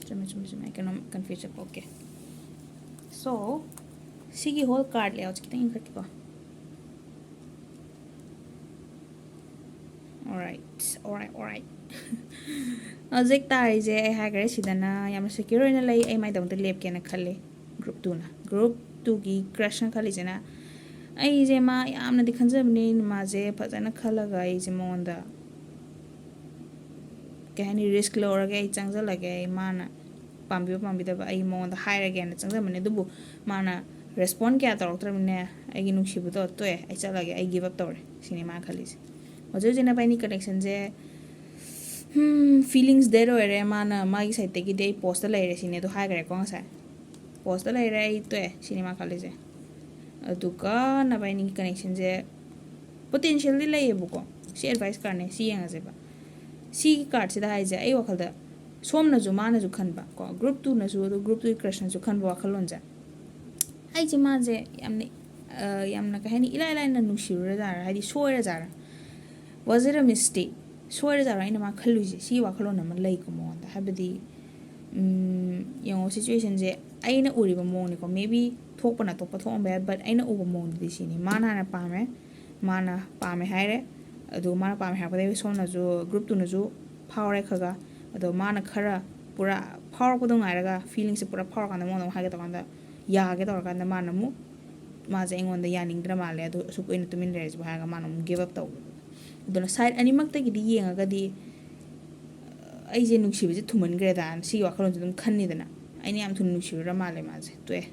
ꯆꯨꯝꯃꯦ, ꯆꯨꯝꯃꯦ, ꯆꯨꯝꯃꯦ꯫ ꯑꯩ ꯀꯩꯅꯣꯝ ꯀꯟꯐ꯭ꯌꯨꯁ ꯆꯠꯄ꯫ ꯑꯣꯀꯦ꯫ ꯁꯣ, ꯁꯤꯒꯤ ꯍꯣꯜ ꯀꯥꯔꯠ ꯂꯦꯑꯥꯎꯠꯁꯦ ꯈꯤꯇꯪ ꯏꯟꯈꯠꯀꯦꯀꯣ꯫ Alright, alright, alright꯫ ꯍꯧꯖꯤꯛ ꯇꯥꯔꯤꯁꯦ ꯑꯩ ꯍꯥꯏꯈ꯭ꯔꯦ, ꯁꯤꯗꯅ ꯌꯥꯝꯅ ꯁꯦꯀ꯭ꯌꯣꯔ ꯑꯣꯏꯅ ꯂꯩ, ꯑꯩ ꯃꯥꯏꯗꯃꯛꯇ ꯂꯦꯞꯀꯦꯅ ꯈꯜꯂꯤ꯫ ꯒ꯭ꯔꯨꯞ ꯇꯨꯅ, ꯒ꯭ꯔꯨꯞ ꯇꯨꯒꯤ ꯀ꯭ꯔꯁꯅ ꯈꯜꯂꯤꯁꯤꯅ ꯑꯩꯁꯦ ꯃꯥ ꯌꯥꯝꯅꯗꯤ ꯈꯟꯖꯕꯅꯦ꯫ ꯃꯥꯁꯦ ꯐꯖꯅ ꯈꯜꯂꯒ ꯑꯩꯁꯦ ꯃꯉꯣꯟꯗ, ꯀꯩ ꯍꯥꯏꯅꯤ, ꯔꯤꯁꯛ ꯂꯧꯔꯒꯦ, ꯑꯩ ꯆꯪꯁꯤꯜꯂꯒꯦ, ꯑꯩ ꯃꯥꯅ ꯄꯥꯝꯕꯤꯕ ꯄꯥꯝꯕꯤꯗꯕ ꯑꯩ ꯃꯉꯣꯟꯗ ꯍꯥꯏꯔꯒꯦꯅ ꯆꯪꯖꯕꯅꯦ꯫ ꯑꯗꯨꯕꯨ ꯃꯥꯅ ꯔꯦꯁꯄꯣꯟ ꯀꯌꯥ ꯇꯧꯔꯛꯇ꯭ꯔꯕꯅꯤꯅ ꯑꯩꯒꯤ ꯅꯨꯡꯁꯤꯕꯗꯣ ꯇꯣꯛꯑꯦ, ꯑꯩ ꯆꯠꯂꯒꯦ, ꯑꯩ ꯒꯤꯞ ꯑꯞ ꯇꯧꯔꯦ ꯁꯤꯅꯤ ꯃꯥꯅ ꯈꯜꯂꯤꯁꯦ꯫ ꯍꯧꯖꯤꯛ ꯍꯧꯖꯤꯛ ꯅꯕꯥꯏꯅꯤ ꯀꯅꯦꯛꯁꯟꯁꯦ ꯐꯤꯂꯤꯡꯁ ꯗꯦꯠ ꯑꯣꯏꯔꯦ, ꯃꯥꯅ ꯃꯥꯒꯤ ꯁꯥꯏꯠꯇꯒꯤꯗꯤ ꯑꯩ ꯄꯣꯁꯇ ꯂꯩꯔꯦ ꯁꯤꯅꯦ꯫ ꯑꯗꯨ ꯍꯥꯏꯈ꯭ꯔꯦꯀꯣ ꯉꯁꯥꯏ, ꯄꯣꯁꯇ ꯂꯩꯔꯦ, ꯑꯩ ꯇꯣꯛꯑꯦ ꯁꯤꯅꯤ ꯃꯥ ꯈꯜꯂꯤꯁꯦ꯫ ꯑꯗꯨꯒ ꯅꯕꯥꯏꯅꯤꯒꯤ ꯀꯅꯦꯛꯁꯟꯁꯦ ꯄꯣꯇꯦꯟꯁꯤꯌꯦꯜꯗꯤ ꯂꯩꯌꯦꯕꯀꯣ꯫ ꯁꯤ ꯑꯦꯗꯚꯥꯏꯁ ꯀꯥꯔꯠꯅꯦ, ꯁꯤ ꯌꯦꯡꯉꯁꯦꯕ꯫ ꯁꯤꯒꯤ ꯀꯥꯔꯠꯁꯤꯗ ꯍꯥꯏꯁꯦ, ꯑꯩ ꯋꯥꯈꯜꯗ ꯁꯣꯝꯅꯁꯨ ꯃꯥꯅꯁꯨ ꯈꯟꯕ ꯀꯣ, ꯒ꯭ꯔꯨꯞ ꯇꯨꯅꯁꯨ ꯑꯗꯨ ꯒ꯭ꯔꯨꯞ ꯇꯨꯒꯤ ꯀ꯭ꯔꯁꯅꯁꯨ ꯈꯟꯕ ꯋꯥꯈꯜꯂꯣꯟꯁꯦ꯫ ꯑꯩꯁꯦ ꯃꯥꯁꯦ ꯌꯥꯝꯅ, ꯑ, ꯌꯥꯝꯅ ꯀꯩ ꯍꯥꯏꯅꯤ, ꯏꯂꯥꯏ ꯂꯥꯏꯅ ꯅꯨꯡꯁꯤꯔꯨꯔꯖꯥꯔꯥ, ꯍꯥꯏꯗꯤ ꯁꯣꯏꯔꯖꯥꯔꯥ, was it a mistake? ꯁꯣꯏꯔꯖꯥꯔꯣ ꯑꯩꯅ ꯃꯥ ꯈꯜꯂꯨꯏꯁꯦ? ꯁꯤꯒꯤ ꯋꯥꯈꯜꯂꯣꯟ ꯑꯃ ꯂꯩꯀꯣ ꯃꯉꯣꯟꯗ꯫ ꯍꯥꯏꯕꯗꯤ, ꯎꯝ, ꯌꯦꯡꯉꯣ, ꯁꯤꯆꯨꯋꯦꯁꯟꯁꯦ ꯑꯩꯅ ꯎꯔꯤꯕ ꯃꯑꯣꯡꯅꯤꯀꯣ, maybe ꯊꯣꯛꯄꯅ ꯑꯇꯣꯞꯄ ꯊꯣꯛꯑꯝꯕ ꯌꯥꯏ, but ꯑꯩꯅ ꯎꯕ ꯃꯑꯣꯡꯗꯗꯤ ꯁꯤꯅꯤ꯫ ꯃꯥꯅ ꯍꯥꯟꯅ ꯄꯥꯝꯃꯦ, ꯃꯥꯅ ꯄꯥꯝꯃꯦ ꯍꯥꯏꯔꯦ, ꯑꯗꯨꯒ ꯃꯥꯅ ꯄꯥꯝꯃꯦ ꯍꯥꯏꯔꯛꯄꯗꯒꯤ ꯁꯣꯝꯅꯁꯨ, ꯒ꯭ꯔꯨꯞ ꯇꯨꯅꯁꯨ ꯐꯥꯎꯔꯦ ꯈꯔ ꯈꯔ, ꯑꯗꯣ ꯃꯥꯅ ꯈꯔ ꯄꯨꯔꯥ ꯐꯥꯎꯔꯛꯄꯗꯣ ꯉꯥꯏꯔꯒ, ꯐꯤꯂꯤꯡꯁꯦ ꯄꯨꯔꯥ ꯐꯥꯎꯔꯀꯥꯟꯗ ꯃꯉꯣꯟꯗ ꯑꯃꯨꯛ ꯍꯥꯏꯒꯦ ꯇꯧꯀꯥꯟꯗ, ꯌꯥꯒꯦ ꯇꯧꯔꯀꯥꯟꯗ ꯃꯥꯅ ꯑꯃꯨꯛ, ꯃꯥꯁꯦ ꯑꯩꯉꯣꯟꯗ ꯌꯥꯅꯤꯡꯗ꯭ꯔ ꯃꯥꯜꯂꯦ, ꯑꯗꯨ ꯑꯁꯨꯛ ꯀꯨꯏꯅ ꯇꯨꯃꯤꯟ ꯂꯩꯔꯁꯤꯕꯨ ꯍꯥꯏꯔꯒ ꯃꯥꯅ ꯑꯃꯨꯛ ꯒꯤꯞ ꯑꯞ ꯇꯧꯕ꯫ ꯑꯗꯨꯅ ꯁꯥꯏꯠ ꯑꯅꯤꯃꯛꯇꯒꯤꯗꯤ ꯌꯦꯡꯉꯒꯗꯤ, ꯑꯩꯁꯦ ꯅꯨꯡꯁꯤꯕꯁꯦ ꯊꯨꯃꯟꯈ꯭ꯔꯦꯗ, ꯁꯤꯒꯤ ꯋꯥꯈꯜꯂꯣꯟꯁꯦ ꯑꯗꯨꯝ ꯈꯟꯅꯤꯗꯅ꯫ ꯑꯩꯅ ꯌꯥꯝ ꯊꯨꯅ ꯅꯨꯡꯁꯤꯔꯨꯔ ꯃꯥꯜꯂꯦ ꯃꯥꯁꯦ, ꯇꯣꯛꯑꯦ,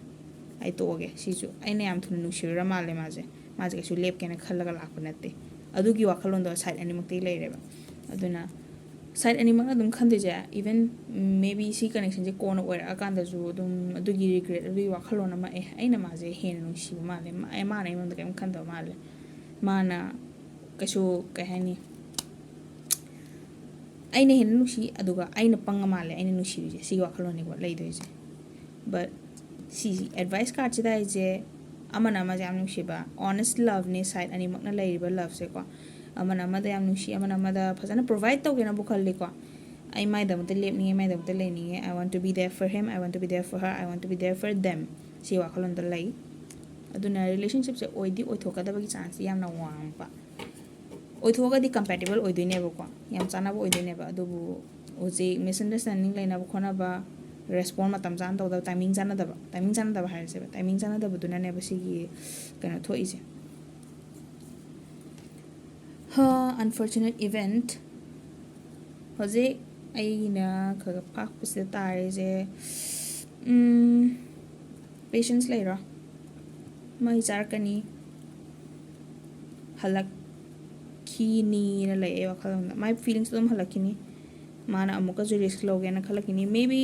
ꯑꯩ ꯇꯣꯛꯑꯒꯦ ꯁꯤꯁꯨ꯫ ꯑꯩꯅ ꯌꯥꯝ ꯊꯨꯅ ꯅꯨꯡꯁꯤꯔꯨꯔ ꯃꯥꯜꯂꯦ ꯃꯥꯁꯦ, ꯃꯥꯁꯦ ꯀꯩꯁꯨ ꯂꯦꯞꯀꯦꯅ ꯈꯜꯂꯒ ꯂꯥꯛꯄ ꯅꯠꯇꯦ꯫ ꯑꯗꯨꯒꯤ ꯋꯥꯈꯜꯂꯣꯟꯗꯣ ꯁꯥꯏꯠ ꯑꯅꯤꯃꯛꯇꯒꯤ ꯂꯩꯔꯦꯕ꯫ ꯑꯗꯨꯅ ꯁꯥꯏꯠ ꯑꯅꯤꯃꯛꯅ ꯑꯗꯨꯝ ꯈꯟꯗꯣꯏꯁꯦ, even maybe ꯁꯤ ꯀꯅꯦꯛꯁꯟꯁꯦ ꯀꯣꯟꯅ ꯑꯣꯏꯔꯛꯑꯀꯥꯟꯗꯁꯨ ꯑꯗꯨꯝ ꯑꯗꯨꯒꯤ ꯔꯤꯒ꯭ꯔꯦꯠ, ꯑꯗꯨꯒꯤ ꯋꯥꯈꯜꯂꯣꯟ ꯑꯃ, "ꯑꯦ, ꯑꯩꯅ ꯃꯥꯁꯦ ꯍꯦꯟꯅ ꯅꯨꯡꯁꯤꯕ ꯃꯥꯜꯂꯦ, ꯃꯥ-, ꯑꯦ, ꯃꯥꯅ ꯑꯩꯉꯣꯟꯗ ꯀꯔꯤꯝ ꯈꯟꯗꯕ ꯃꯥꯜꯂꯦ, ꯃꯥꯅ ꯀꯩꯁꯨ, ꯀꯩ ꯍꯥꯏꯅꯤ, ꯑꯩꯅ ꯍꯦꯟꯅ ꯅꯨꯡꯁꯤ, ꯑꯗꯨꯒ ꯑꯩꯅ ꯄꯪꯉ ꯃꯥꯜꯂꯦ ꯑꯩꯅ ꯅꯨꯡꯁꯤꯔꯤꯁꯦ", ꯁꯤꯒꯤ ꯋꯥꯈꯜꯂꯣꯟꯅꯤꯀꯣ ꯂꯩꯗꯣꯏꯁꯦ꯫ But ꯁꯤ ꯑꯦꯗꯚꯥꯏꯁ ꯀꯥꯔꯠꯁꯤꯗ ꯍꯥꯏꯁꯦ, ꯑꯃꯅ ꯑꯃꯁꯦ ꯌꯥꯝ ꯅꯨꯡꯁꯤꯕ, honest loveꯅꯦ, ꯁꯥꯏꯠ ꯑꯅꯤꯃꯛꯅ ꯂꯩꯔꯤꯕ loveꯁꯦꯀꯣ꯫ ꯑꯃꯅ ꯑꯃꯗ ꯌꯥꯝ ꯅꯨꯡꯁꯤ, ꯑꯃꯅ ꯑꯃꯗ ꯐꯖꯅ provide ꯇꯧꯒꯦꯅꯕꯨ ꯈꯜꯂꯤꯀꯣ꯫ "ꯑꯩ ꯃꯥꯏꯗꯃꯛꯇ ꯂꯦꯞꯅꯤꯡꯉꯦ, ꯃꯥꯏꯗꯃꯛꯇ ꯂꯩꯅꯤꯡꯉꯦ, I want to be there for him, I want to be there for her, I want to be there for them", ꯁꯤ ꯋꯥꯈꯜꯂꯣꯟꯗ ꯂꯩ꯫ ꯑꯗꯨꯅ ꯔꯤꯂꯦꯁꯟꯁꯤꯞꯁꯦ ꯑꯣꯏꯗꯤ ꯑꯣꯏꯊꯣꯛꯀꯗꯕꯒꯤ ꯆꯥꯟꯁꯇꯤ ꯌꯥꯝꯅ ꯋꯥꯡꯕ꯫ ꯑꯣꯏꯊꯣꯛꯑꯒꯗꯤ ꯀꯝꯄꯦꯇꯤꯕꯜ ꯑꯣꯏꯗꯣꯏꯅꯦꯕꯀꯣ, ꯌꯥꯝ ꯆꯥꯟꯅꯕ ꯑꯣꯏꯗꯣꯏꯅꯦꯕ꯫ ꯑꯗꯨꯕꯨ ꯍꯧꯖꯤꯛ misunderstanding ꯂꯩꯅꯕ ꯈꯣꯠꯅꯕ, ꯔꯦꯁꯄꯣꯟ ꯃꯇꯝ ꯆꯥꯅ ꯇꯧꯗꯕ, ꯇꯥꯏꯃꯤꯡ ꯆꯥꯅꯗꯕ, ꯇꯥꯏꯃꯤꯡ ꯆꯥꯅꯗꯕ ꯍꯥꯏꯔꯁꯦꯕ, ꯇꯥꯏꯃꯤꯡ ꯆꯥꯅꯗꯕꯗꯨꯅꯅꯦꯕ ꯁꯤꯒꯤ ꯀꯩꯅꯣ ꯊꯣꯛꯏꯁꯦ꯫ Unfortunate event. ꯍꯧꯖꯤꯛ ꯑꯩꯅ ꯈꯔ ꯈꯔ ꯐꯥꯛꯄꯁꯤꯗ ꯇꯥꯔꯤꯁꯦ, ꯄꯦꯁꯦꯟꯁ ꯂꯩꯔꯣ, ꯃꯩ ꯆꯥꯔꯛꯀꯅꯤ, ꯍꯜꯂꯛꯈꯤꯅꯤꯅ ꯂꯩ ꯑꯩ ꯋꯥꯈꯜ ꯑꯃꯗ꯫ ꯃꯥꯏ ꯐꯤꯂꯤꯡꯁꯇꯣ ꯑꯗꯨꯝ ꯍꯜꯂꯛꯈꯤꯅꯤ꯫ ꯃꯥꯅ ꯑꯃꯨꯛꯀꯁꯨ ꯔꯤꯁꯛ ꯂꯧꯒꯦꯅ ꯈꯜꯂꯛꯈꯤꯅꯤ꯫ ꯃꯦꯕꯤ,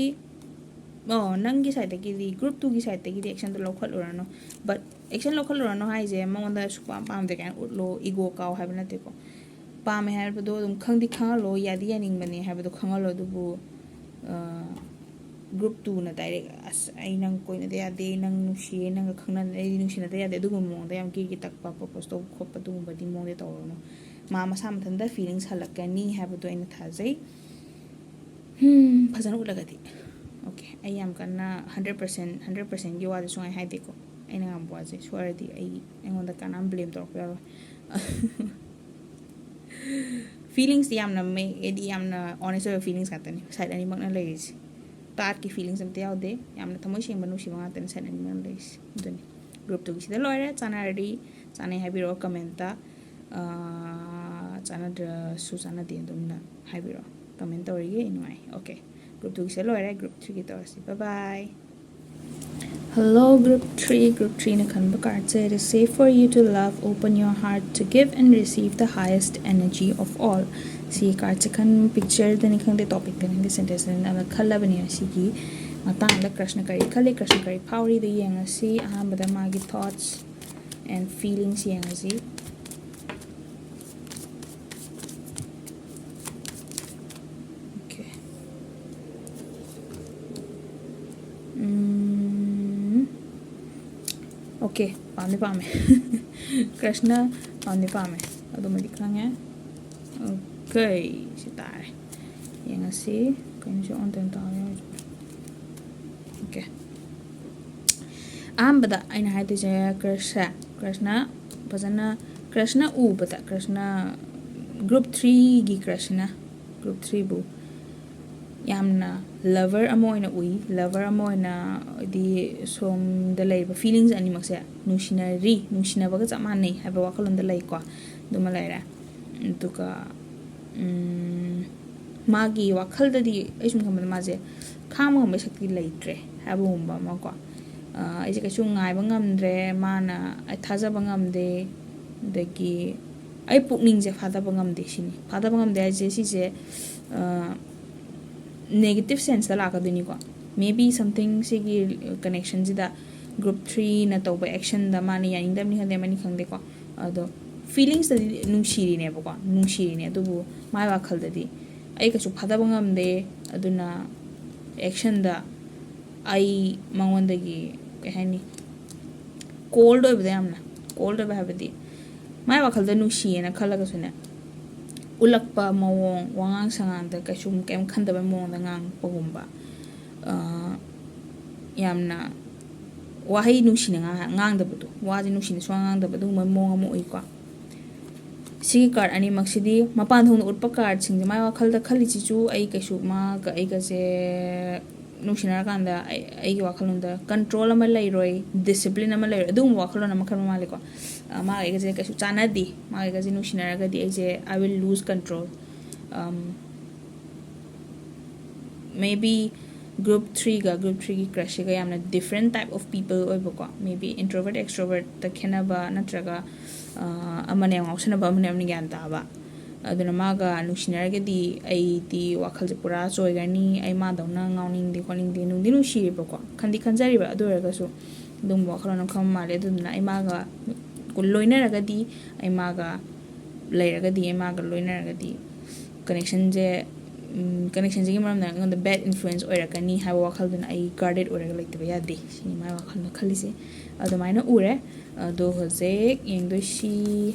ꯑꯣ, ꯅꯪꯒꯤ ꯁꯥꯏꯠꯇꯒꯤꯗꯤ, ꯒ꯭ꯔꯨꯞ ꯇꯨꯒꯤ ꯁꯥꯏꯠꯇꯒꯤꯗꯤ ꯑꯦꯛꯁꯟꯗꯣ ꯂꯧꯈꯠꯂꯨꯔꯅꯨ꯫ ꯕꯠ ꯑꯦꯛꯁꯟ ꯂꯧꯈꯠꯂꯨꯔꯅꯨ ꯍꯥꯏꯁꯦ ꯃꯉꯣꯟꯗ ꯁꯨꯛꯄꯥꯝ ꯄꯥꯝꯗꯦ ꯀꯥꯏꯅ ꯎꯠꯂꯣ, ꯏꯒꯣ ꯀꯥꯎ ꯍꯥꯏꯕ ꯅꯠꯇꯦꯀꯣ꯫ ꯄꯥꯝꯃꯦ ꯍꯥꯏꯕꯗꯣ ꯑꯗꯨꯝ ꯈꯪꯗꯤ ꯈꯪꯍꯜꯂꯣ, ꯌꯥꯗꯤ ꯌꯥꯅꯤꯡꯕꯅꯦ ꯍꯥꯏꯕꯗꯣ ꯈꯪꯍꯜꯂꯣ꯫ ꯑꯗꯨꯕꯨ ꯒ꯭ꯔꯨꯞ ꯇꯨꯅ ꯗꯥꯏꯔꯦꯛ "ꯑꯁ, ꯑꯩ ꯅꯪ ꯀꯣꯏꯅꯗ ꯌꯥꯗꯦ, ꯅꯪ ꯅꯨꯡꯁꯤꯌꯦ, ꯅꯪꯒ ꯈꯪꯅ, ꯑꯩꯗꯤ ꯅꯨꯡꯁꯤꯅꯗ ꯌꯥꯗꯦ", ꯑꯗꯨꯒꯨꯝꯕ ꯃꯑꯣꯡꯗ ꯌꯥꯝ ꯀꯤꯔꯤ ꯀꯤ ꯇꯛꯄ, ꯄ꯭ꯔꯣꯄꯣꯁ ꯇꯧꯕ ꯈꯣꯠꯄ ꯑꯗꯨꯒꯨꯝꯕꯗꯤ ꯃꯑꯣꯡꯗ ꯇꯧꯔꯨꯅꯨ꯫ ꯃꯥ ꯃꯁꯥ ꯃꯊꯟꯇ ꯐꯤꯂꯤꯡꯁ ꯍꯜꯂꯛꯀꯅꯤ ꯍꯥꯏꯕꯗꯣ ꯑꯩꯅ ꯊꯥꯖꯩ꯫ ꯐꯖꯅ ꯎꯠꯂꯒꯗꯤ꯫ ꯑꯣꯀꯦ, ꯑꯩ ꯌꯥꯝ ꯀꯟꯅ ꯍꯟꯗ꯭ꯔꯦꯠ ꯄꯥꯔꯁꯦꯟ, ꯍꯟꯗ꯭ꯔꯦꯠ ꯄꯥꯔꯁꯦꯟꯒꯤ ꯋꯥꯗꯤ ꯁꯨꯡꯍꯥꯏ ꯍꯥꯏꯗꯦꯀꯣ꯫ ꯑꯩꯅ ꯉꯥꯡꯕ ꯋꯥꯁꯦ ꯁꯣꯏꯔꯗꯤ ꯑꯩ, ꯑꯩꯉꯣꯟꯗ ꯀꯅꯥꯝ ꯕ꯭ꯂꯦꯝ ꯇꯧꯔꯛꯄ ꯌꯥꯔꯣꯏ꯫ ꯐꯤꯂꯤꯡꯁꯇꯤ ꯌꯥꯝꯅ ꯃꯩ, ꯍꯥꯏꯗꯤ ꯌꯥꯝꯅ ꯑꯣꯅꯦꯁ ꯑꯣꯏꯕ ꯐꯤꯂꯤꯡꯁ ꯉꯥꯛꯇꯅꯤ ꯁꯥꯏꯠ ꯑꯅꯤꯃꯛꯅ ꯂꯩꯔꯤꯁꯦ꯫ ꯇꯥꯠꯀꯤ ꯐꯤꯂꯤꯡꯁ ꯑꯝꯇ ꯌꯥꯎꯗꯦ꯫ ꯌꯥꯝꯅ ꯊꯃꯣꯏ ꯁꯦꯡꯕ, ꯅꯨꯡꯁꯤꯕ ꯉꯥꯛꯇꯅꯤ ꯁꯥꯏꯠ ꯑꯅꯤꯃꯛꯅ ꯂꯩꯔꯤꯁꯦ꯫ ꯑꯗꯨꯅꯤ꯫ ꯒ꯭ꯔꯨꯞ ꯇꯨꯒꯤ ꯁꯤꯗ ꯂꯣꯏꯔꯦ꯫ ꯆꯥꯟꯅꯔꯗꯤ ꯆꯥꯟꯅꯩ ꯍꯥꯏꯕꯤꯔꯛꯑꯣ ꯀꯃꯦꯟꯇ꯫ ꯑꯥ, ꯆꯥꯟꯅꯗ꯭ꯔꯁꯨ ꯆꯥꯟꯅꯗꯦ ꯑꯗꯨꯝꯅ ꯍꯥꯏꯕꯤꯔꯛꯑꯣ꯫ ꯀꯃꯦꯟ ꯇꯧꯔꯤꯒꯦ ꯑꯩ ꯅꯨꯡꯉꯥꯏ꯫ ꯑꯣꯀꯦ, ꯒ꯭ꯔꯨꯞ ꯇꯨꯒꯤꯁꯦ ꯂꯣꯏꯔꯦ꯫ ꯒ꯭ꯔꯨꯞ ꯊ꯭ꯔꯤꯒꯤ ꯇꯧꯔꯁꯤ꯫ Bye bye. Hello, group three. Group ꯊ꯭ꯔꯤꯅ ꯈꯟꯕ ꯀꯥꯔꯠꯁꯦ: "It is safe for you to love. Open your heart to give and receive the highest energy of all." ꯁꯤ ꯀꯥꯔꯠꯁꯦ ꯈꯟ, ꯄꯤꯛꯆꯔꯗꯅꯤ ꯈꯪꯗꯦ, ꯇꯣꯄꯤꯛꯇꯅꯤ ꯈꯪꯗꯦ, ꯁꯦꯟꯇꯦꯟꯁꯇꯅꯤ ꯑꯃ ꯈꯜꯂꯕꯅꯦ꯫ ꯁꯤꯒꯤ ꯃꯇꯥꯡꯗ ꯀ꯭ꯔꯁꯅ ꯀꯔꯤ ꯈꯜꯂꯤ, ꯀ꯭ꯔꯁꯅ ꯀꯔꯤ ꯐꯥꯎꯔꯤꯗꯣ ꯌꯦꯡꯉꯁꯤ꯫ ꯑꯍꯥꯟꯕꯗ ꯃꯥꯒꯤ ꯊꯣꯠꯁ ꯑꯦꯟ ꯐꯤꯂꯤꯡꯁ ꯌꯦꯡꯉꯁꯤ꯫ ꯑꯣꯀꯦ꯫ ꯎꯝ, ꯑꯣꯀꯦ, ꯄꯥꯝꯗꯤ ꯄꯥꯝꯃꯦ꯫ ꯀ꯭ꯔꯁꯅ ꯄꯥꯝꯗꯤ ꯄꯥꯝꯃꯦ, ꯑꯗꯨꯃꯗꯤ ꯈꯪꯉꯦ꯫ ꯑꯣꯀꯦ, ꯁꯤ ꯇꯥꯔꯦ꯫ ꯌꯦꯡꯉꯁꯤ꯫ ꯀꯩꯅꯣ ꯁꯤ ꯑꯣꯟ ꯇꯧꯔ ꯇꯥꯕ ꯌꯥꯎꯔꯤꯁꯦ? ꯑꯣꯀꯦ꯫ ꯑꯍꯥꯟꯕꯗ ꯑꯩꯅ ꯍꯥꯏꯗꯣꯏꯁꯦ, ꯀ꯭ꯔꯁꯁꯦ, ꯀ꯭ꯔꯁꯅ ꯐꯖꯅ, ꯀ꯭ꯔꯁꯅ ꯎꯕꯗ, ꯀ꯭ꯔꯁꯅ, ꯒ꯭ꯔꯨꯞ ꯊ꯭ꯔꯤꯒꯤ ꯀ꯭ꯔꯁꯅ, ꯒ꯭ꯔꯨꯞ ꯊ꯭ꯔꯤꯕꯨ ꯌꯥꯝꯅ lover ꯑꯃ ꯑꯣꯏꯅ ꯎꯏ꯫ Lover ꯑꯃ ꯑꯣꯏꯅ, ꯍꯥꯏꯗꯤ, ꯁꯣꯝꯗ ꯂꯩꯔꯤꯕ feelings ꯑꯅꯤꯃꯛꯁꯦ ꯅꯨꯡꯁꯤꯅꯔꯤ, ꯅꯨꯡꯁꯤꯅꯕꯒ ꯆꯞ ꯃꯥꯟꯅꯩ ꯍꯥꯏꯕ ꯋꯥꯈꯜꯂꯣꯟꯗ ꯂꯩꯀꯣ꯫ ꯑꯗꯨꯃ ꯂꯩꯔꯦ꯫ ꯑꯗꯨꯒ, ꯎꯝ, ꯃꯥꯒꯤ ꯋꯥꯈꯜꯗꯗꯤ ꯑꯩ ꯁꯨꯝ ꯈꯟꯕꯗ ꯃꯥꯁꯦ ꯈꯥꯡꯕ ꯉꯝꯕꯩ ꯁꯛꯇꯤ ꯂꯩꯇ꯭ꯔꯦ ꯍꯥꯏꯕꯒꯨꯝꯕ ꯑꯃꯀꯣ꯫ ꯑꯥ, ꯑꯩꯁꯦ ꯀꯩꯁꯨ ꯉꯥꯏꯕ ꯉꯝꯗ꯭ꯔꯦ, ꯃꯥꯅ ꯑꯩ ꯊꯥꯖꯕ ꯉꯝꯗꯦ, ꯑꯗꯒꯤ ꯑꯩ ꯄꯨꯛꯅꯤꯡꯁꯦ ꯐꯥꯗꯕ ꯉꯝꯗꯦ ꯁꯤꯅꯤ꯫ ꯐꯥꯗꯕ ꯉꯝꯗꯦ ꯍꯥꯏꯁꯦ ꯁꯤꯁꯦ, ꯑꯥ, negative senseꯇ ꯂꯥꯛꯀꯗꯣꯏꯅꯤꯀꯣ꯫ Maybe something ꯁꯤꯒꯤ connectionꯁꯤꯗ group threeꯅ ꯇꯧꯕ actionꯗ ꯃꯥꯅ ꯌꯥꯅꯤꯡꯗꯕꯅꯤ ꯈꯪꯗꯦ, ꯑꯃꯅꯤ ꯈꯪꯗꯦꯀꯣ꯫ ꯑꯗꯣ feelingsꯇꯗꯤ ꯅꯨꯡꯁꯤꯔꯤꯅꯦꯕꯀꯣ, ꯅꯨꯡꯁꯤꯔꯤꯅꯦ, ꯑꯗꯨꯕꯨ ꯃꯥꯏ ꯋꯥꯈꯜꯗꯗꯤ ꯑꯩ ꯀꯩꯁꯨ ꯐꯥꯗꯕ ꯉꯝꯗꯦ, ꯑꯗꯨꯅ actionꯗ ꯑꯩ ꯃꯉꯣꯟꯗꯒꯤ, ꯀꯩ ꯍꯥꯏꯅꯤ, cold ꯑꯣꯏꯕꯗꯣ, ꯌꯥꯝꯅ cold ꯑꯣꯏꯕ ꯍꯥꯏꯕꯗꯤ ꯃꯥꯏ ꯋꯥꯈꯜꯗ ꯅꯨꯡꯁꯤꯌꯦꯅ ꯈꯜꯂꯒꯁꯨꯅꯦ, ꯎꯠꯂꯛꯄ ꯃꯑꯣꯡ, ꯋꯥꯉꯥꯡ ꯁꯉꯥꯡꯗ ꯀꯩꯁꯨꯝ ꯀꯩꯝ ꯈꯟꯗꯕ ꯃꯑꯣꯡꯗ ꯉꯥꯡꯉꯛꯄꯒꯨꯝꯕ, ꯑꯥ, ꯌꯥꯝꯅ ꯋꯥꯍꯩ ꯅꯨꯡꯁꯤꯅ ꯉꯥꯡ-, ꯉꯥꯡꯗꯕꯗꯣ, ꯋꯥꯁꯦ ꯅꯨꯡꯁꯤꯅ ꯁꯨꯡꯉꯥꯡ ꯉꯥꯡꯗꯕ, ꯑꯗꯨꯒꯨꯝꯕ ꯃꯑꯣꯡ ꯑꯃ ꯎꯏꯀꯣ꯫ ꯁꯤꯒꯤ card ꯑꯅꯤꯃꯛꯁꯤꯗꯤ ꯃꯄꯥꯟ ꯊꯣꯡꯗ ꯎꯠꯄ cardꯁꯤꯡꯁꯦ, ꯃꯥꯏ ꯋꯥꯈꯜꯗ ꯈꯜꯂꯤꯁꯤꯁꯨ ꯑꯩ ꯀꯩꯁꯨ ꯃꯥꯒ ꯑꯩꯒꯁꯦ ꯅꯨꯡꯁꯤꯅꯔꯀꯥꯟꯗ ꯑꯩ, ꯑꯩꯒꯤ ꯋꯥꯈꯜꯂꯣꯟꯗ control ꯑꯃ ꯂꯩꯔꯣꯏ, discipline ꯑꯃ ꯂꯩꯔꯣꯏ, ꯑꯗꯨꯒꯨꯝꯕ ꯋꯥꯈꯜꯂꯣꯟ ꯑꯃ ꯈꯟꯕ ꯃꯥꯜꯂꯦꯀꯣ꯫ ꯑ, ꯃꯥꯒ ꯑꯩꯒꯁꯦ ꯀꯩꯁꯨ ꯆꯥꯟꯅꯗꯦ, ꯃꯥꯒ ꯑꯩꯒꯁꯦ ꯅꯨꯡꯁꯤꯅꯔꯒꯗꯤ ꯑꯩꯁꯦ I will lose control꯫ Um, maybe group threeꯒ group threeꯒꯤ crushꯁꯤꯒ ꯌꯥꯝꯅ different type of people ꯑꯣꯏꯕꯀꯣ꯫ Maybe introvert, extrovertꯇ ꯈꯦꯠꯅꯕ ꯅꯠꯇ꯭ꯔꯒ, ꯑ, ꯑꯃꯅ ꯌꯥꯝ ꯉꯥꯎꯁꯟꯅꯕ, ꯑꯃꯅ ꯌꯥꯝꯅ ꯒ꯭ꯌꯥꯟ ꯇꯥꯕ꯫ ꯑꯗꯨꯅ ꯃꯥꯒ ꯅꯨꯡꯁꯤꯅꯔꯒꯗꯤ ꯑꯩꯗꯤ ꯋꯥꯈꯜꯁꯦ ꯄꯨꯔꯥ ꯆꯣꯏꯈ꯭ꯔꯅꯤ, ꯑꯩ ꯃꯥꯗꯧꯅ ꯉꯥꯎꯅꯤꯡꯗꯦ ꯈꯣꯠꯅꯤꯡꯗꯦ, ꯅꯨꯡꯗꯤ ꯅꯨꯡꯁꯤꯔꯤꯕꯀꯣ, ꯈꯟꯗꯤ ꯈꯟꯖꯔꯤꯕ, ꯑꯗꯨ ꯑꯣꯏꯔꯒꯁꯨ ꯑꯗꯨꯒꯨꯝꯕ ꯋꯥꯈꯜꯂꯣꯟ ꯑꯃ ꯈꯟꯕ ꯃꯥꯜꯂꯦ꯫ ꯑꯗꯨꯗꯨꯅ ꯑꯩ ꯃꯥꯒ ꯂꯣꯏꯅꯔꯒꯗꯤ, ꯑꯩ ꯃꯥꯒ ꯂꯩꯔꯒꯗꯤ, ꯑꯩ ꯃꯥꯒ ꯂꯣꯏꯅꯔꯒꯗꯤ connectionꯁꯦ, ꯎꯝ, connectionꯁꯤꯒꯤ ꯃꯔꯝꯗ ꯑꯩꯉꯣꯟꯗ bad influence ꯑꯣꯏꯔꯛꯀꯅꯤ ꯍꯥꯏꯕ ꯋꯥꯈꯜꯗꯨꯅ ꯑꯩ guarded ꯑꯣꯏꯔꯒ ꯂꯩꯇꯕ ꯌꯥꯗꯦ, ꯁꯤꯅꯤ ꯃꯥꯏ ꯋꯥꯈꯜꯅ ꯈꯜꯂꯤꯁꯦ꯫ ꯑꯗꯨꯃꯥꯏꯅ ꯎꯔꯦ꯫ ꯑꯗꯣ ꯍꯧꯖꯤꯛ ꯌꯦꯡꯗꯣꯏꯁꯤ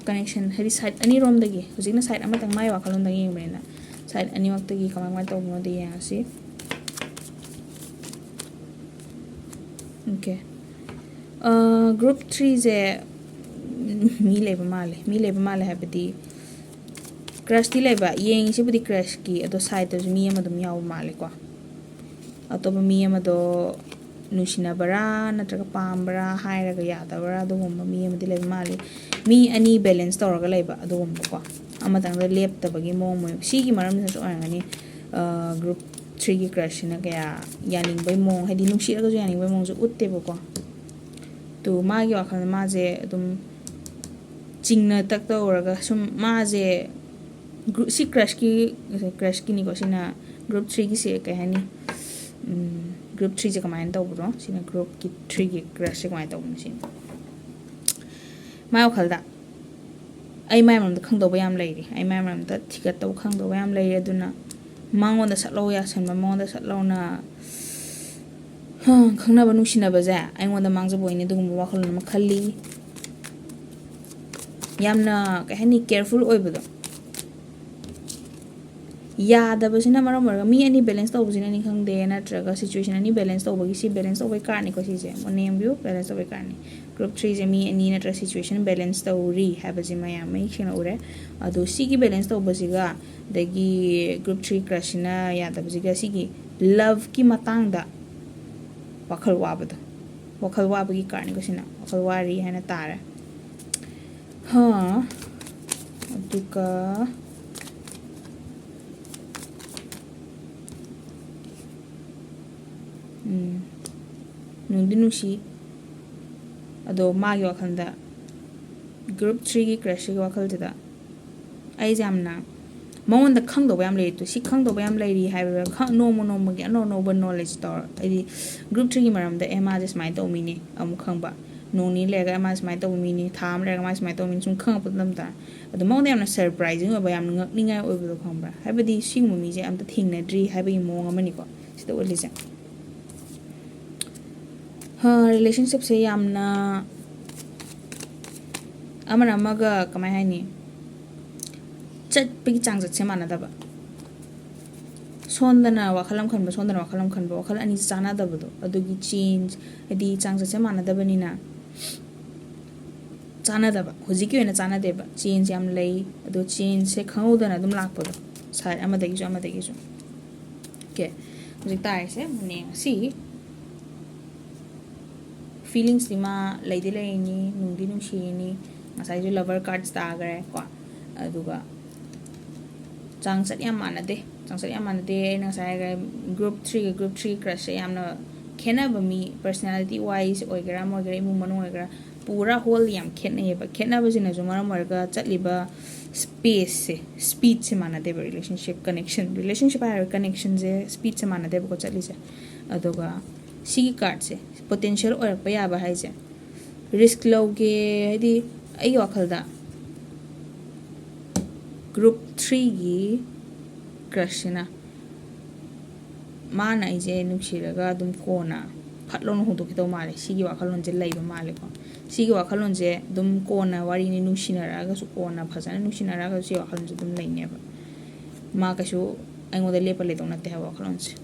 connection, ꯍꯥꯏꯗꯤ side ꯑꯅꯤꯔꯣꯝꯗꯒꯤ, ꯍꯧꯖꯤꯛꯅ side ꯑꯃꯇꯪ ꯃꯥꯏ ꯋꯥꯈꯜꯂꯣꯟꯗꯒꯤ ꯌꯦꯡꯕꯅꯤꯅ, side ꯑꯅꯤꯃꯛꯇꯒꯤ ꯀꯃꯥꯏ ꯀꯃꯥꯏꯅ ꯇꯧꯕꯅꯣꯗꯤ ꯌꯦꯡꯉꯁꯤ꯫ Okay꯫ ꯑ, group threeꯁꯦ ꯃꯤ ꯂꯩꯕ ꯃꯥꯜꯂꯦ꯫ ꯃꯤ ꯂꯩꯕ ꯃꯥꯜꯂꯦ ꯍꯥꯏꯕꯗꯤ ꯀ꯭ꯔꯁꯇꯤ ꯂꯩꯕ, ꯌꯦꯡꯉꯤꯁꯤꯕꯨꯗꯤ ꯀ꯭ꯔꯁꯀꯤ, ꯑꯗꯣ ꯁꯥꯏꯗꯇꯁꯨ ꯃꯤ ꯑꯃ ꯑꯗꯨꯝ ꯌꯥꯎꯕ ꯃꯥꯜꯂꯦꯀꯣ꯫ ꯑꯇꯣꯞꯄ ꯃꯤ ꯑꯃꯗꯣ ꯅꯨꯡꯁꯤꯅꯕ꯭ꯔꯥ ꯅꯠꯇ꯭ꯔꯒ ꯄꯥꯝꯕ꯭ꯔꯥ ꯍꯥꯏꯔꯒ ꯌꯥꯗꯕ꯭ꯔꯥ, ꯑꯗꯨꯒꯨꯝꯕ ꯃꯤ ꯑꯃꯗꯤ ꯂꯩꯕ ꯃꯥꯜꯂꯤ꯫ ꯃꯤ ꯑꯅꯤ ꯕꯦꯂꯦꯟꯁ ꯇꯧꯔꯒ ꯂꯩꯕ ꯑꯗꯨꯒꯨꯝꯕꯀꯣ, ꯑꯃꯇꯪꯗ ꯂꯦꯞꯇꯕꯒꯤ ꯃꯑꯣꯡ ꯃꯣꯏ-, ꯁꯤꯒꯤ ꯃꯔꯝꯁꯤꯅꯁꯨ ꯑꯣꯏꯔꯝꯒꯅꯤ꯫ ꯒ꯭ꯔꯨꯞ ꯊ꯭ꯔꯤꯒꯤ ꯀ꯭ꯔꯁꯁꯤꯅ ꯀꯌꯥ ꯌꯥꯅꯤꯡꯕꯩ ꯃꯑꯣꯡ, ꯍꯥꯏꯗꯤ ꯅꯨꯡꯁꯤꯔꯒꯁꯨ ꯌꯥꯅꯤꯡꯕꯩ ꯃꯑꯣꯡꯁꯦ ꯎꯠꯇꯦꯕꯀꯣ꯫ ꯇꯨ ꯃꯥꯒꯤ ꯋꯥꯈꯜꯗ ꯃꯥꯁꯦ ꯑꯗꯨꯝ ꯆꯤꯡꯅ ꯇꯛ ꯇꯧꯔꯒ ꯁꯨꯝ ꯃꯥꯁꯦ ꯒ꯭ꯔꯨꯞ, ꯁꯤ ꯀ꯭ꯔꯁꯀꯤ, ꯀ꯭ꯔꯁꯀꯤꯅꯤꯀꯣ꯫ ꯁꯤꯅ ꯒ꯭ꯔꯨꯞ ꯊ꯭ꯔꯤꯒꯤꯁꯦ ꯀꯩ ꯍꯥꯏꯅꯤ? ꯒ꯭ꯔꯨꯞ ꯊ꯭ꯔꯤꯁꯦ ꯀꯃꯥꯏꯅ ꯇꯧꯕꯅꯣ? ꯁꯤꯅ ꯒ꯭ꯔꯨꯞꯀꯤ ꯊ꯭ꯔꯤꯒꯤ ꯀ꯭ꯔꯁꯁꯦ ꯀꯃꯥꯏꯅ ꯇꯧꯕꯅꯣ? ꯁꯤꯅꯤ꯫ ꯃꯥꯏ ꯋꯥꯈꯜꯗ ꯑꯩ ꯃꯥꯏ ꯃꯔꯝꯗ ꯈꯪꯗꯧꯕ ꯌꯥꯝ ꯂꯩꯔꯤ, ꯑꯩ ꯃꯥꯏ ꯃꯔꯝꯗ ꯊꯤꯒꯠꯇꯧꯕ, ꯈꯪꯗꯧꯕ ꯌꯥꯝ ꯂꯩꯔꯤ꯫ ꯑꯗꯨꯅ ꯃꯉꯣꯟꯗ ꯁꯠ ꯂꯧ ꯌꯥꯁꯟꯕ, ꯃꯉꯣꯟꯗ ꯁꯠ ꯂꯧꯅ ꯈꯪꯅꯕ ꯅꯨꯡꯁꯤꯅꯕꯁꯦ ꯑꯩꯉꯣꯟꯗ ꯃꯥꯡꯖꯕ ꯑꯣꯏꯅꯤ, ꯑꯗꯨꯒꯨꯝꯕ ꯋꯥꯈꯜꯂꯣꯟ ꯑꯃ ꯈꯜꯂꯤ꯫ ꯌꯥꯝꯅ, ꯀꯩ ꯍꯥꯏꯅꯤ, ꯀꯦꯌꯔꯐꯨꯜ ꯑꯣꯏꯕꯗꯣ꯫ ꯌꯥꯗꯕꯁꯤꯅ ꯃꯔꯝ ꯑꯣꯏꯔꯒ ꯃꯤ ꯑꯅꯤ ꯕꯦꯂꯦꯟꯁ ꯇꯧꯕꯁꯤꯅꯅꯤ ꯈꯪꯗꯦ, ꯅꯠꯇ꯭ꯔꯒ ꯁꯤꯆꯨꯋꯦꯁꯟ ꯑꯅꯤ ꯕꯦꯂꯦꯟꯁ ꯇꯧꯕꯒꯤ, ꯁꯤ ꯕꯦꯂꯦꯟꯁ ꯇꯧꯕꯒꯤ ꯀꯥꯔꯠꯅꯤꯀꯣ ꯁꯤꯁꯦ, ꯃꯨꯟꯅ ꯌꯦꯡꯕꯤꯌꯨ, ꯕꯦꯂꯦꯟꯁ ꯇꯧꯕꯒꯤ ꯀꯥꯔꯠꯅꯤ꯫ ꯒ꯭ꯔꯨꯞ ꯊ꯭ꯔꯤꯁꯦ ꯃꯤ ꯑꯅꯤ ꯅꯠꯇ꯭ꯔꯒ ꯁꯤꯆꯨꯋꯦꯁꯟ ꯕꯦꯂꯦꯟꯁ ꯇꯧꯔꯤ ꯍꯥꯏꯕꯁꯤ ꯃꯌꯥꯝ ꯃꯌꯦꯛ ꯁꯦꯡꯅ ꯎꯔꯦ꯫ ꯑꯗꯣ ꯁꯤꯒꯤ ꯕꯦꯂꯦꯟꯁ ꯇꯧꯕꯁꯤꯒ, ꯑꯗꯒꯤ ꯒ꯭ꯔꯨꯞ ꯊ꯭ꯔꯤ ꯀ꯭ꯔꯁꯁꯤꯅ ꯌꯥꯗꯕꯁꯤꯒ, ꯁꯤꯒꯤ ꯂꯞꯀꯤ ꯃꯇꯥꯡꯗ ꯋꯥꯈꯜ ꯋꯥꯕꯗꯣ, ꯋꯥꯈꯜ ꯋꯥꯕꯒꯤ ꯀꯥꯔꯠꯅꯤꯀꯣ ꯁꯤꯅ, ꯋꯥꯈꯜ ꯋꯥꯔꯤ ꯍꯥꯏꯅ ꯇꯥꯔꯦ꯫ ꯍꯥ, ꯑꯗꯨꯒ ꯎꯝ, ꯅꯨꯡꯗꯤ ꯅꯨꯡꯁꯤ꯫ ꯑꯗꯣ ꯃꯥꯒꯤ ꯋꯥꯈꯜꯗ, ꯒ꯭ꯔꯨꯞ ꯊ꯭ꯔꯤꯒꯤ ꯀ꯭ꯔꯁꯁꯤꯒꯤ ꯋꯥꯈꯜꯁꯤꯗ ꯑꯩꯁꯦ ꯌꯥꯝꯅ ꯃꯉꯣꯟꯗ ꯈꯪꯗꯧꯕ ꯌꯥꯝ ꯂꯩꯔꯤ꯫ ꯇꯨ ꯁꯤ ꯈꯪꯗꯧꯕ ꯌꯥꯝ ꯂꯩꯔꯤ ꯍꯥꯏꯕꯗ ꯈ-, ꯅꯣꯡꯃ ꯅꯣꯡꯃꯒꯤ ꯑꯅꯧ ꯑꯅꯧꯕ ꯅꯣꯂꯦꯖ ꯇꯧꯔ, ꯍꯥꯏꯗꯤ ꯒ꯭ꯔꯨꯞ ꯊ꯭ꯔꯤꯒꯤ ꯃꯔꯝꯗ, ꯑꯦ, ꯃꯥꯁꯦ ꯁꯨꯃꯥꯏꯅ ꯇꯧꯕ ꯃꯤꯅꯤ ꯑꯃꯨꯛ ꯈꯪꯕ, ꯅꯣꯡ ꯅꯤꯅꯤ ꯂꯩꯔꯒ, ꯑꯦ, ꯃꯥ ꯁꯨꯃꯥꯏꯅ ꯇꯧꯕ ꯃꯤꯅꯤ, ꯊꯥ ꯑꯃ ꯂꯩꯔꯒ ꯃꯥ ꯁꯨꯃꯥꯏꯅ ꯇꯧꯕ ꯃꯤꯅꯤ, ꯁꯨꯝ ꯈꯪꯉꯛꯄ ꯃꯇꯝꯗ ꯑꯗꯣ ꯃꯉꯣꯟꯗ ꯌꯥꯝꯅ ꯁꯔꯄ꯭ꯔꯥꯏꯖꯤꯡ ꯑꯣꯏꯕ, ꯌꯥꯝꯅ ꯉꯛꯅꯤꯡꯉꯥꯏ ꯑꯣꯏꯕꯗꯣ ꯈꯪꯕ꯭ꯔꯥ? ꯍꯥꯏꯕꯗꯤ ꯁꯤꯒꯨꯝꯕ ꯃꯤꯁꯦ ꯑꯝꯇ ꯊꯦꯡꯅꯗ꯭ꯔꯤ ꯍꯥꯏꯕꯒꯤ ꯃꯑꯣꯡ ꯑꯃꯅꯤꯀꯣ ꯁꯤꯗ ꯎꯠꯂꯤꯁꯦ꯫ ꯍꯥ, ꯔꯤꯂꯦꯁꯟꯁꯤꯞꯁꯦ ꯌꯥꯝꯅ ꯑꯃꯅ ꯑꯃꯒ, ꯀꯃꯥꯏ ꯍꯥꯏꯅꯤ, ꯆꯠꯄꯒꯤ ꯆꯥꯡꯆꯠꯁꯦ ꯃꯥꯟꯅꯗꯕ꯫ ꯁꯣꯝꯗꯅ ꯋꯥꯈꯜ ꯑꯃ ꯈꯟꯕ, ꯁꯣꯝꯗꯅ ꯋꯥꯈꯜ ꯑꯃ ꯈꯟꯕ, ꯋꯥꯈꯜ ꯑꯅꯤꯁꯦ ꯆꯥꯟꯅꯗꯕꯗꯣ, ꯑꯗꯨꯒꯤ ꯆꯦꯟꯖ, ꯍꯥꯏꯗꯤ ꯆꯥꯡꯆꯠꯁꯦ ꯃꯥꯟꯅꯗꯕꯅꯤꯅ ꯆꯥꯟꯅꯗꯕ, ꯍꯧꯖꯤꯛꯀꯤ ꯑꯣꯏꯅ ꯆꯥꯟꯅꯗꯦꯕ꯫ ꯆꯦꯟꯖ ꯌꯥꯝ ꯂꯩ, ꯑꯗꯣ ꯆꯦꯟꯖꯁꯦ ꯈꯪꯍꯧꯗꯅ ꯑꯗꯨꯝ ꯂꯥꯛꯄꯗꯣ, ꯁꯥꯏꯠ ꯑꯃꯗꯒꯤꯁꯨ ꯑꯃꯗꯒꯤꯁꯨ꯫ ꯑꯣꯀꯦ, ꯍꯧꯖꯤꯛ ꯇꯥꯔꯤꯁꯦ ꯃꯅꯦ ꯉꯁꯤ꯫ ꯐꯤꯂꯤꯡꯁꯇꯤ ꯃꯥ ꯂꯩꯗꯤ ꯂꯩꯔꯤꯅꯤ, ꯅꯨꯡꯗꯤ ꯅꯨꯡꯁꯤꯔꯤꯅꯤ꯫ ꯉꯁꯥꯏꯁꯨ ꯂꯚꯔ ꯀꯥꯔꯠꯁ ꯇꯥꯈ꯭ꯔꯦ ꯀꯣ꯫ ꯑꯗꯨꯒ ꯆꯥꯡꯆꯠ ꯌꯥꯝ ꯃꯥꯟꯅꯗꯦ꯫ ꯆꯥꯡꯆꯠ ꯌꯥꯝ ꯃꯥꯟꯅꯗꯦ꯫ ꯑꯩꯅ ꯉꯁꯥꯏ ꯍꯥꯏꯈ꯭ꯔꯦ, ꯒ꯭ꯔꯨꯞ ꯊ꯭ꯔꯤꯒ ꯒ꯭ꯔꯨꯞ ꯊ꯭ꯔꯤ ꯀ꯭ꯔꯁꯁꯦ ꯌꯥꯝꯅ ꯈꯦꯠꯅꯕ ꯃꯤ, ꯄꯔꯁꯅꯦꯂꯤꯇꯤ ꯋꯥꯏꯁ ꯑꯣꯏꯒꯦꯔꯥ, ꯑꯃ ꯑꯣꯏꯒꯦꯔꯥ, ꯏꯃꯨꯡ ꯃꯅꯨꯡ ꯑꯣꯏꯒꯦꯔꯥ, ꯄꯨꯔꯥ ꯍꯣꯜ ꯌꯥꯝ ꯈꯦꯠꯅꯩꯌꯦꯕ꯫ ꯈꯦꯠꯅꯕꯁꯤꯅꯁꯨ ꯃꯔꯝ ꯑꯣꯏꯔꯒ ꯆꯠꯂꯤꯕ ꯁ꯭ꯄꯦꯁꯁꯦ, ꯁ꯭ꯄꯤꯠꯁꯦ ꯃꯥꯟꯅꯗꯦꯕ꯫ ꯔꯤꯂꯦꯁꯟꯁꯤꯞ ꯀꯅꯦꯛꯁꯟ, ꯔꯤꯂꯦꯁꯟꯁꯤꯞ ꯍꯥꯏꯔꯒ ꯀꯅꯦꯛꯁꯟꯁꯦ, ꯁ꯭ꯄꯤꯠꯁꯦ ꯃꯥꯟꯅꯗꯦꯕꯀꯣ ꯆꯠꯂꯤꯁꯦ꯫ ꯑꯗꯨꯒ ꯁꯤꯒꯤ ꯀꯥꯔꯠꯁꯦ ꯄꯣꯇꯦꯟꯁꯤꯌꯦꯜ ꯑꯣꯏꯔꯛꯄ ꯌꯥꯕ ꯍꯥꯏꯁꯦ, ꯔꯤꯁꯛ ꯂꯧꯒꯦ ꯍꯥꯏꯗꯤ, ꯑꯩꯒꯤ ꯋꯥꯈꯜꯗ ꯒ꯭ꯔꯨꯞ ꯊ꯭ꯔꯤꯒꯤ ꯀ꯭ꯔꯁꯁꯤꯅ ꯃꯥꯅ ꯑꯩꯁꯦ ꯅꯨꯡꯁꯤꯔꯒ ꯑꯗꯨꯝ ꯀꯣꯟꯅ ꯐꯠ ꯂꯥꯎꯅ ꯍꯣꯡꯗꯣꯛꯈꯤꯗꯧ ꯃꯥꯜꯂꯦ꯫ ꯁꯤꯒꯤ ꯋꯥꯈꯜꯂꯣꯟꯁꯦ ꯂꯩꯕ ꯃꯥꯜꯂꯦꯀꯣ꯫ ꯁꯤꯒꯤ ꯋꯥꯈꯜꯂꯣꯟꯁꯦ ꯑꯗꯨꯝ ꯀꯣꯟꯅ ꯋꯥꯔꯤꯅꯤ, ꯅꯨꯡꯁꯤꯅꯔꯛꯑꯒꯁꯨ, ꯀꯣꯟꯅ ꯐꯖꯅ ꯅꯨꯡꯁꯤꯅꯔꯛꯑꯒꯁꯨ ꯁꯤ ꯋꯥꯈꯜꯂꯣꯟꯁꯦ ꯑꯗꯨꯝ ꯂꯩꯅꯦꯕ꯫ ꯃꯥ ꯀꯩꯁꯨ ꯑꯩꯉꯣꯟꯗ ꯂꯦꯞꯄ ꯂꯩꯗꯧ ꯅꯠꯇꯦ ꯍꯥꯏꯕ ꯋꯥꯈꯜꯂꯣꯟꯁꯦ꯫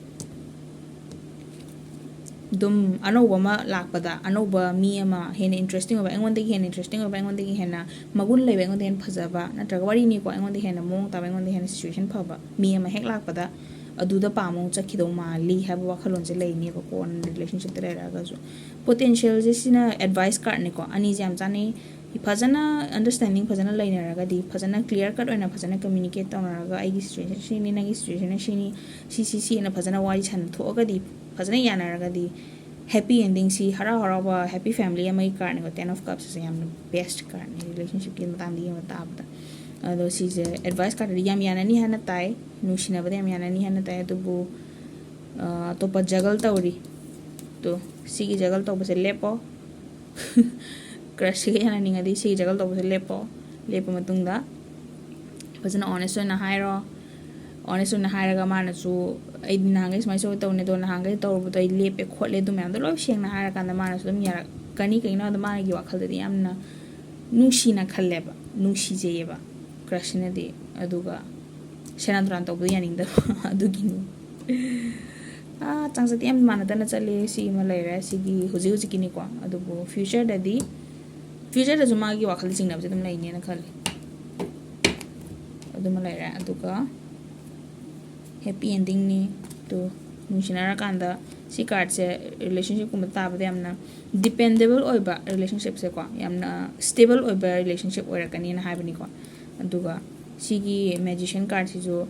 ꯑꯗꯨꯝ ꯑꯅꯧꯕ ꯑꯃ ꯂꯥꯛꯄꯗ, ꯑꯅꯧꯕ ꯃꯤ ꯑꯃ ꯍꯦꯟꯅ ꯏꯟꯇꯔꯦꯁꯇꯤꯡ ꯑꯣꯏꯕ, ꯑꯩꯉꯣꯟꯗꯒꯤ ꯍꯦꯟꯅ ꯏꯟꯇꯔꯦꯁꯇꯤꯡ ꯑꯣꯏꯕ, ꯑꯩꯉꯣꯟꯗꯒꯤ ꯍꯦꯟꯅ ꯃꯒꯨꯟ ꯂꯩꯕ, ꯑꯩꯉꯣꯟꯗꯒꯤ ꯍꯦꯟꯅ ꯐꯖꯕ, ꯅꯠꯇ꯭ꯔꯒ ꯋꯥꯔꯤꯅꯤꯀꯣ, ꯑꯩꯉꯣꯟꯗꯒꯤ ꯍꯦꯟꯅ ꯃꯑꯣꯡ ꯇꯥꯕ, ꯑꯩꯉꯣꯟꯗꯒꯤ ꯍꯦꯟꯅ ꯁꯤꯆꯨꯋꯦꯁꯟ ꯐꯕ ꯃꯤ ꯑꯃ ꯍꯦꯛ ꯂꯥꯛꯄꯗ, ꯑꯗꯨꯗ ꯄꯥꯝꯃ ꯑꯃꯨꯛ ꯆꯠꯈꯤꯗꯧ ꯃꯥꯜꯂꯤ ꯍꯥꯏꯕ ꯋꯥꯈꯜꯂꯣꯟꯁꯦ ꯂꯩꯅꯦꯕꯀꯣ, ꯔꯤꯂꯦꯁꯟꯁꯤꯞꯇ ꯂꯩꯔꯛꯑꯒꯁꯨ꯫ ꯄꯣꯇꯦꯟꯁꯤꯌꯦꯜꯁꯦ, ꯁꯤꯅ ꯑꯦꯗꯚꯥꯏꯁ ꯀꯥꯔꯠꯅꯤꯀꯣ, ꯑꯅꯤꯁꯦ ꯌꯥꯝ ꯆꯥꯅꯩ꯫ ꯐꯖꯅ ꯑꯟꯗꯔꯁꯇꯦꯟꯗꯤꯡ ꯐꯖꯅ ꯂꯩꯅꯔꯒꯗꯤ, ꯐꯖꯅ ꯀ꯭ꯂꯤꯌꯥꯔ ꯀꯠ ꯑꯣꯏꯅ ꯐꯖꯅ ꯀꯃ꯭ꯌꯨꯅꯤꯀꯦꯠ ꯇꯧꯅꯔꯒ, "ꯑꯩꯒꯤ ꯁꯤꯆꯨꯋꯦꯁꯟ ꯁꯤꯅꯤ, ꯅꯪꯒꯤ ꯁꯤꯆꯨꯋꯦꯁꯟꯅ ꯁꯤꯅꯤ, ꯁꯤ, ꯁꯤ, ꯁꯤꯅ" ꯐꯖꯅ ꯋꯥꯔꯤ ꯁꯥꯟꯅꯊꯣꯛꯑꯒꯗꯤ, ꯐꯖꯅ ꯌꯥꯅꯔꯒꯗꯤ, ꯍꯦꯄꯤ ꯑꯦꯟꯗꯤꯡꯁꯤ, ꯍꯔꯥꯎ ꯍꯔꯥꯎꯕ, ꯍꯦꯄꯤ ꯐꯦꯃꯤꯂꯤ ꯑꯃꯒꯤ ꯀꯥꯔꯠꯅꯤꯀꯣ꯫ ꯇꯦꯟ ꯑꯣꯐ ꯀꯞꯁ ꯑꯁꯦ ꯌꯥꯝꯅ ꯕꯦꯁ ꯀꯥꯔꯠꯅꯤ ꯔꯤꯂꯦꯁꯟꯁꯤꯞꯀꯤ ꯃꯇꯥꯡꯗ ꯌꯦꯡꯕ ꯇꯥꯕꯗ꯫ ꯑꯗꯣ ꯁꯤꯁꯦ ꯑꯦꯗꯚꯥꯏꯁ ꯀꯥꯔꯠꯇꯗꯤ ꯌꯥꯝ ꯌꯥꯅꯅꯤ ꯍꯥꯏꯅ ꯇꯥꯏ, ꯅꯨꯡꯁꯤꯅꯕꯗ ꯌꯥꯝ ꯌꯥꯅꯅꯤ ꯍꯥꯏꯅ ꯇꯥꯏ, ꯑꯗꯨꯕꯨ, ꯑ, ꯑꯇꯣꯞꯄ ꯖꯒꯜ ꯇꯧꯔꯤ꯫ ꯇꯣ, ꯁꯤꯒꯤ ꯖꯒꯜ ꯇꯧꯕꯁꯦ ꯂꯦꯞꯄꯣ꯫ ꯀ꯭ꯔꯁꯁꯤꯒ ꯌꯥꯅꯅꯤꯡꯉꯗꯤ ꯁꯤꯒꯤ ꯖꯒꯜ ꯇꯧꯕꯁꯦ ꯂꯦꯞꯄꯣ꯫ ꯂꯦꯞꯄ ꯃꯇꯨꯡꯗ ꯐꯖꯅ ꯑꯣꯅꯦꯁ ꯑꯣꯏꯅ ꯍꯥꯏꯔꯣ꯫ ꯑꯣꯅꯦꯁ ꯑꯣꯏꯅ ꯍꯥꯏꯔꯒ ꯃꯥꯅꯁꯨ, "ꯑꯩꯗꯤ ꯅꯍꯥꯟꯈꯩ ꯁꯨꯃꯥꯏꯅ ꯁꯨꯃꯥꯏꯅ ꯇꯧꯅꯤ, ꯑꯗꯣ ꯅꯍꯥꯟꯈꯩ ꯇꯧꯔꯨꯕꯗꯣ ꯑꯩ ꯂꯦꯞꯄꯦ ꯈꯣꯠꯂꯦ", ꯑꯗꯨ ꯃꯌꯥꯝꯗꯣ ꯂꯣꯏ ꯁꯦꯡꯅ ꯍꯥꯏꯔꯀꯥꯟꯗ ꯃꯥꯅꯁꯨ ꯑꯗꯨꯝ ꯌꯥꯔꯛꯀꯅꯤ꯫ ꯀꯩꯒꯤꯅꯣ ꯍꯥꯏꯕꯗ ꯃꯥꯒꯤ ꯋꯥꯈꯜꯗꯗꯤ ꯌꯥꯝꯅ ꯅꯨꯡꯁꯤꯅ ꯈꯜꯂꯦꯕ, ꯅꯨꯡꯁꯤꯖꯩꯌꯦꯕ ꯀ꯭ꯔꯁꯁꯤꯅꯗꯤ꯫ ꯑꯗꯨꯒ ꯁꯦꯔꯥꯟ ꯇꯨꯔꯥꯟ ꯇꯧꯕꯗꯣ ꯌꯥꯅꯤꯡꯗꯕ ꯑꯗꯨꯒꯤꯅꯤ꯫ ꯑꯥ, ꯆꯥꯡꯆꯠꯇꯤ ꯌꯥꯝ ꯃꯥꯟꯅꯗꯅ ꯆꯠꯂꯤ꯫ ꯁꯤꯃ ꯂꯩꯔꯦ, ꯁꯤꯒꯤ ꯍꯧꯖꯤꯛ ꯍꯧꯖꯤꯛꯀꯤꯅꯤꯀꯣ꯫ ꯑꯗꯨꯕꯨ ꯐ꯭ꯌꯨꯆꯔꯗꯗꯤ ꯌꯨꯖꯔꯗꯁꯨ ꯃꯥꯒꯤ ꯋꯥꯈꯜꯗ ꯆꯤꯡꯅꯕꯁꯦ ꯑꯗꯨꯝ ꯂꯩꯅꯦꯅ ꯈꯜꯂꯤ꯫ ꯑꯗꯨꯃ ꯂꯩꯔꯦ꯫ ꯑꯗꯨꯒ happy endingꯅꯤ꯫ ꯇꯨ, ꯅꯨꯡꯁꯤꯅꯔꯀꯥꯟꯗ ꯁꯤ cardꯁꯦ relationshipꯀꯨꯝꯕ ꯇꯥꯕꯗ ꯌꯥꯝꯅ dependable ꯑꯣꯏꯕ relationshipꯁꯦꯀꯣ, ꯌꯥꯝꯅ stable ꯑꯣꯏꯕ relationship ꯑꯣꯏꯔꯛꯀꯅꯤꯅ ꯍꯥꯏꯕꯅꯤꯀꯣ꯫ ꯑꯗꯨꯒ ꯁꯤꯒꯤ magician cardꯁꯤꯁꯨ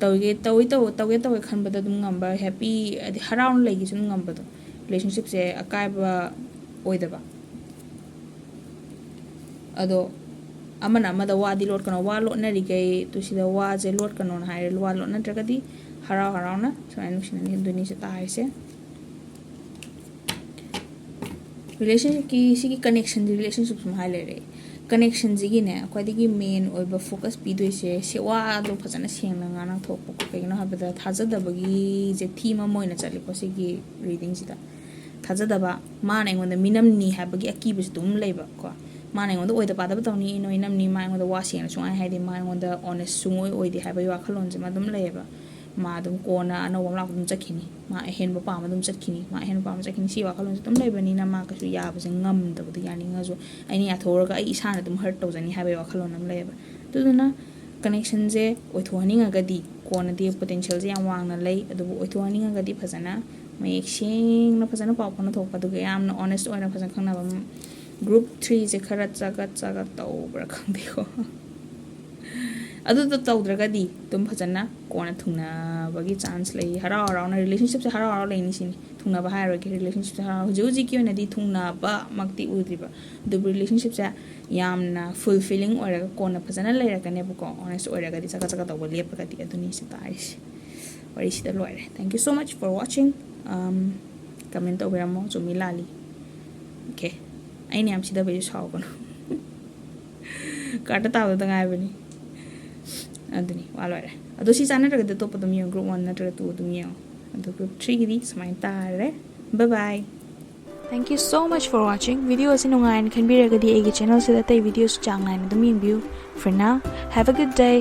ꯇꯧꯒꯦ ꯇꯧꯏ ꯇꯧ ꯇꯧꯒꯦ ꯇꯧꯒꯦ ꯈꯟꯕꯗ ꯑꯗꯨꯝ ꯉꯝꯕ, happy ꯍꯥꯏꯗꯤ ꯍꯔꯥꯎꯅ ꯂꯩꯒꯦꯁꯨ ꯑꯗꯨꯝ ꯉꯝꯕꯗꯣ, relationshipꯁꯦ ꯑꯀꯥꯏꯕ ꯑꯣꯏꯗꯕ꯫ ꯑꯗꯣ ꯑꯃꯅ ꯑꯃꯗ ꯋꯥꯗꯤ ꯂꯣꯠꯀꯅꯣ, ꯋꯥ ꯂꯣꯠꯅꯔꯤꯈꯩ ꯇꯨ ꯁꯤꯗ ꯋꯥꯁꯦ ꯂꯣꯠꯀꯅꯣꯅ ꯍꯥꯏꯔꯦ꯫ ꯋꯥ ꯂꯣꯠꯅꯗ꯭ꯔꯒꯗꯤ ꯍꯔꯥꯎ ꯍꯔꯥꯎꯅ ꯁꯨꯃꯥꯏꯅ ꯅꯨꯡꯁꯤꯅꯅꯤ꯫ ꯑꯗꯨꯅꯤ ꯁꯤ ꯇꯥꯔꯤꯁꯦ꯫ Relationshipꯀꯤ ꯁꯤꯒꯤ connectionꯁꯤ relationship ꯁꯨꯝ ꯍꯥꯏ ꯂꯩꯔꯦ꯫ Connectionꯁꯤꯒꯤꯅꯦ ꯈ꯭ꯋꯥꯏꯗꯒꯤ main ꯑꯣꯏꯕ focus ꯄꯤꯗꯣꯏꯁꯦ ꯁꯤ ꯋꯥꯗꯣ ꯐꯖꯅ ꯁꯦꯡꯅ ꯉꯥꯡꯅ ꯊꯣꯛꯄꯀꯣ꯫ ꯀꯩꯒꯤꯅꯣ ꯍꯥꯏꯕꯗ ꯊꯥꯖꯗꯕꯒꯤꯁꯦ theme ꯑꯃ ꯑꯣꯏꯅ ꯆꯠꯂꯤꯀꯣ ꯁꯤꯒꯤ readingꯁꯤꯗ꯫ ꯊꯥꯖꯗꯕ, ꯃꯥꯅ ꯑꯩꯉꯣꯟꯗ ꯃꯤꯅꯝꯅꯤ ꯍꯥꯏꯕꯒꯤ ꯑꯀꯤꯕꯁꯨ ꯑꯗꯨꯝ ꯂꯩꯕ ꯀꯣ꯫ ꯃꯥꯅ ꯑꯩꯉꯣꯟꯗ ꯑꯣꯏꯗ ꯄꯥꯗꯕ ꯇꯧꯅꯤ, ꯅꯣꯏꯅꯝꯅꯤ, ꯃꯥ ꯑꯩꯉꯣꯟꯗ ꯋꯥ ꯁꯦꯡꯅ ꯁꯨꯡꯍꯥꯏ ꯍꯥꯏꯗꯦ, ꯃꯥ ꯑꯩꯉꯣꯟꯗ honest ꯁꯨꯡꯑꯣꯏ ꯑꯣꯏꯗꯦ ꯍꯥꯏꯕꯒꯤ ꯋꯥꯈꯜꯂꯣꯟꯁꯤꯃ ꯑꯗꯨꯝ ꯂꯩꯌꯦꯕ꯫ ꯃꯥ ꯑꯗꯨꯝ ꯀꯣꯟꯅ ꯑꯅꯧꯕ ꯑꯃ ꯂꯥꯛꯄ ꯑꯗꯨꯝ ꯆꯠꯈꯤꯅꯤ, ꯃꯥ ꯑꯍꯦꯟꯕ ꯄꯥꯝꯕ ꯑꯗꯨꯝ ꯆꯠꯈꯤꯅꯤ, ꯃꯥ ꯑꯍꯦꯟꯕ ꯄꯥꯝꯕ ꯆꯠꯈꯤꯅꯤ, ꯁꯤ ꯋꯥꯈꯜꯂꯣꯟꯁꯦ ꯑꯗꯨꯝ ꯂꯩꯕꯅꯤꯅ ꯃꯥ ꯀꯩꯁꯨ ꯌꯥꯕꯁꯦ ꯉꯝꯗꯕꯗꯣ, ꯌꯥꯅꯤꯡꯉꯁꯨ ꯑꯩꯅ ꯌꯥꯊꯣꯛꯎꯔꯒ ꯑꯩ ꯏꯁꯥꯅ ꯑꯗꯨꯝ hurt ꯇꯧꯖꯅꯤ ꯍꯥꯏꯕꯒꯤ ꯋꯥꯈꯜꯂꯣꯟ ꯑꯃ ꯂꯩꯌꯦꯕ꯫ ꯑꯗꯨꯗꯨꯅ connectionꯁꯦ ꯑꯣꯏꯊꯣꯛꯍꯟꯅꯤꯡꯉꯒꯗꯤ, ꯀꯣꯟꯅꯗꯤ potentialꯁꯦ ꯌꯥꯝ ꯋꯥꯡꯅ ꯂꯩ, ꯑꯗꯨꯕꯨ ꯑꯣꯏꯊꯣꯛꯍꯟꯅꯤꯡꯉꯒꯗꯤ ꯐꯖꯅ ꯃꯌꯦꯛ ꯁꯦꯡꯅ ꯐꯖꯅ ꯄꯥꯎ ꯐꯥꯎꯅꯊꯣꯛꯄ, ꯑꯗꯨꯒ ꯌꯥꯝꯅ honest ꯑꯣꯏꯅ ꯐꯖꯅ ꯈꯪꯅꯕ꯫ Group threeꯁꯦ ꯈꯔ ꯆꯒꯠ ꯆꯒꯠ ꯇꯧꯕ꯭ꯔꯥ ꯈꯪꯗꯦꯀꯣ꯫ ꯑꯗꯨꯗꯣ ꯇꯧꯗ꯭ꯔꯒꯗꯤ ꯑꯗꯨꯝ ꯐꯖꯅ ꯀꯣꯟꯅ ꯊꯨꯡꯅꯕꯒꯤ chance ꯂꯩ꯫ ꯍꯔꯥꯎ ꯍꯔꯥꯎꯅ relationshipꯁꯦ ꯍꯔꯥꯎ ꯍꯔꯥꯎ ꯂꯩꯅꯤ ꯁꯤꯅꯤ꯫ ꯊꯨꯡꯅꯕ ꯍꯥꯏꯔꯣꯏꯒꯦ, relationshipꯁꯦ ꯍꯔꯥꯎ, ꯍꯧꯖꯤꯛ ꯍꯧꯖꯤꯛꯀꯤ ꯑꯣꯏꯅꯗꯤ ꯊꯨꯡꯅꯕꯃꯛꯇꯤ ꯑꯣꯏꯗ꯭ꯔꯤꯕ, ꯑꯗꯨꯕꯨ relationshipꯁꯦ ꯌꯥꯝꯅ fulfilling ꯑꯣꯏꯔꯒ ꯀꯣꯟꯅ ꯐꯖꯅ ꯂꯩꯔꯛꯀꯅꯦꯕꯀꯣ꯫ Honest ꯑꯣꯏꯔꯒꯗꯤ ꯆꯒꯠ ꯆꯒꯠ ꯇꯧꯕ ꯂꯦꯞꯄꯒꯗꯤ꯫ ꯑꯗꯨꯅꯤ ꯁꯤ ꯇꯥꯔꯤꯁꯦ꯫ ꯋꯥꯔꯤꯁꯤꯗ ꯂꯣꯏꯔꯦ꯫ Thank you so much for watching. Um, comment ꯇꯧꯕꯤꯔꯝꯃꯣ, ꯆꯨꯝꯃꯤ ꯂꯥꯜꯂꯤ꯫ Okay, ꯑꯩꯅ ꯌꯥꯝ ꯁꯤꯗꯕꯩꯁꯨ ꯁꯥꯎꯒꯅꯨ꯫ Cardꯇ ꯇꯥꯕꯗ ꯉꯥꯏꯕꯅꯤ꯫ ꯑꯗꯨꯅꯤ, ꯋꯥ ꯂꯣꯏꯔꯦ꯫ ꯑꯗꯣ ꯁꯤ ꯆꯥꯟꯅꯗ꯭ꯔꯒꯗꯤ ꯑꯇꯣꯞꯄ ꯑꯗꯨꯝ ꯌꯦꯡꯉꯣ, group one ꯅꯠꯇ꯭ꯔꯒ two ꯑꯗꯨꯝ ꯌꯦꯡꯉꯣ꯫ ꯑꯗꯣ group threeꯒꯤꯗꯤ ꯁꯨꯃꯥꯏꯅ ꯇꯥꯔꯦ꯫ Bye bye. Thank you so much for watching. Video ꯑꯁꯤ ꯅꯨꯡꯉꯥꯏꯅ ꯈꯟꯕꯤꯔꯒꯗꯤ ꯑꯩꯒꯤ channelꯁꯤꯗ ꯑꯇꯩ videoꯁꯨ ꯆꯥꯡ ꯅꯥꯏꯅ ꯑꯗꯨꯝ ꯌꯦꯡꯕꯤꯌꯨ. For now, have a good day.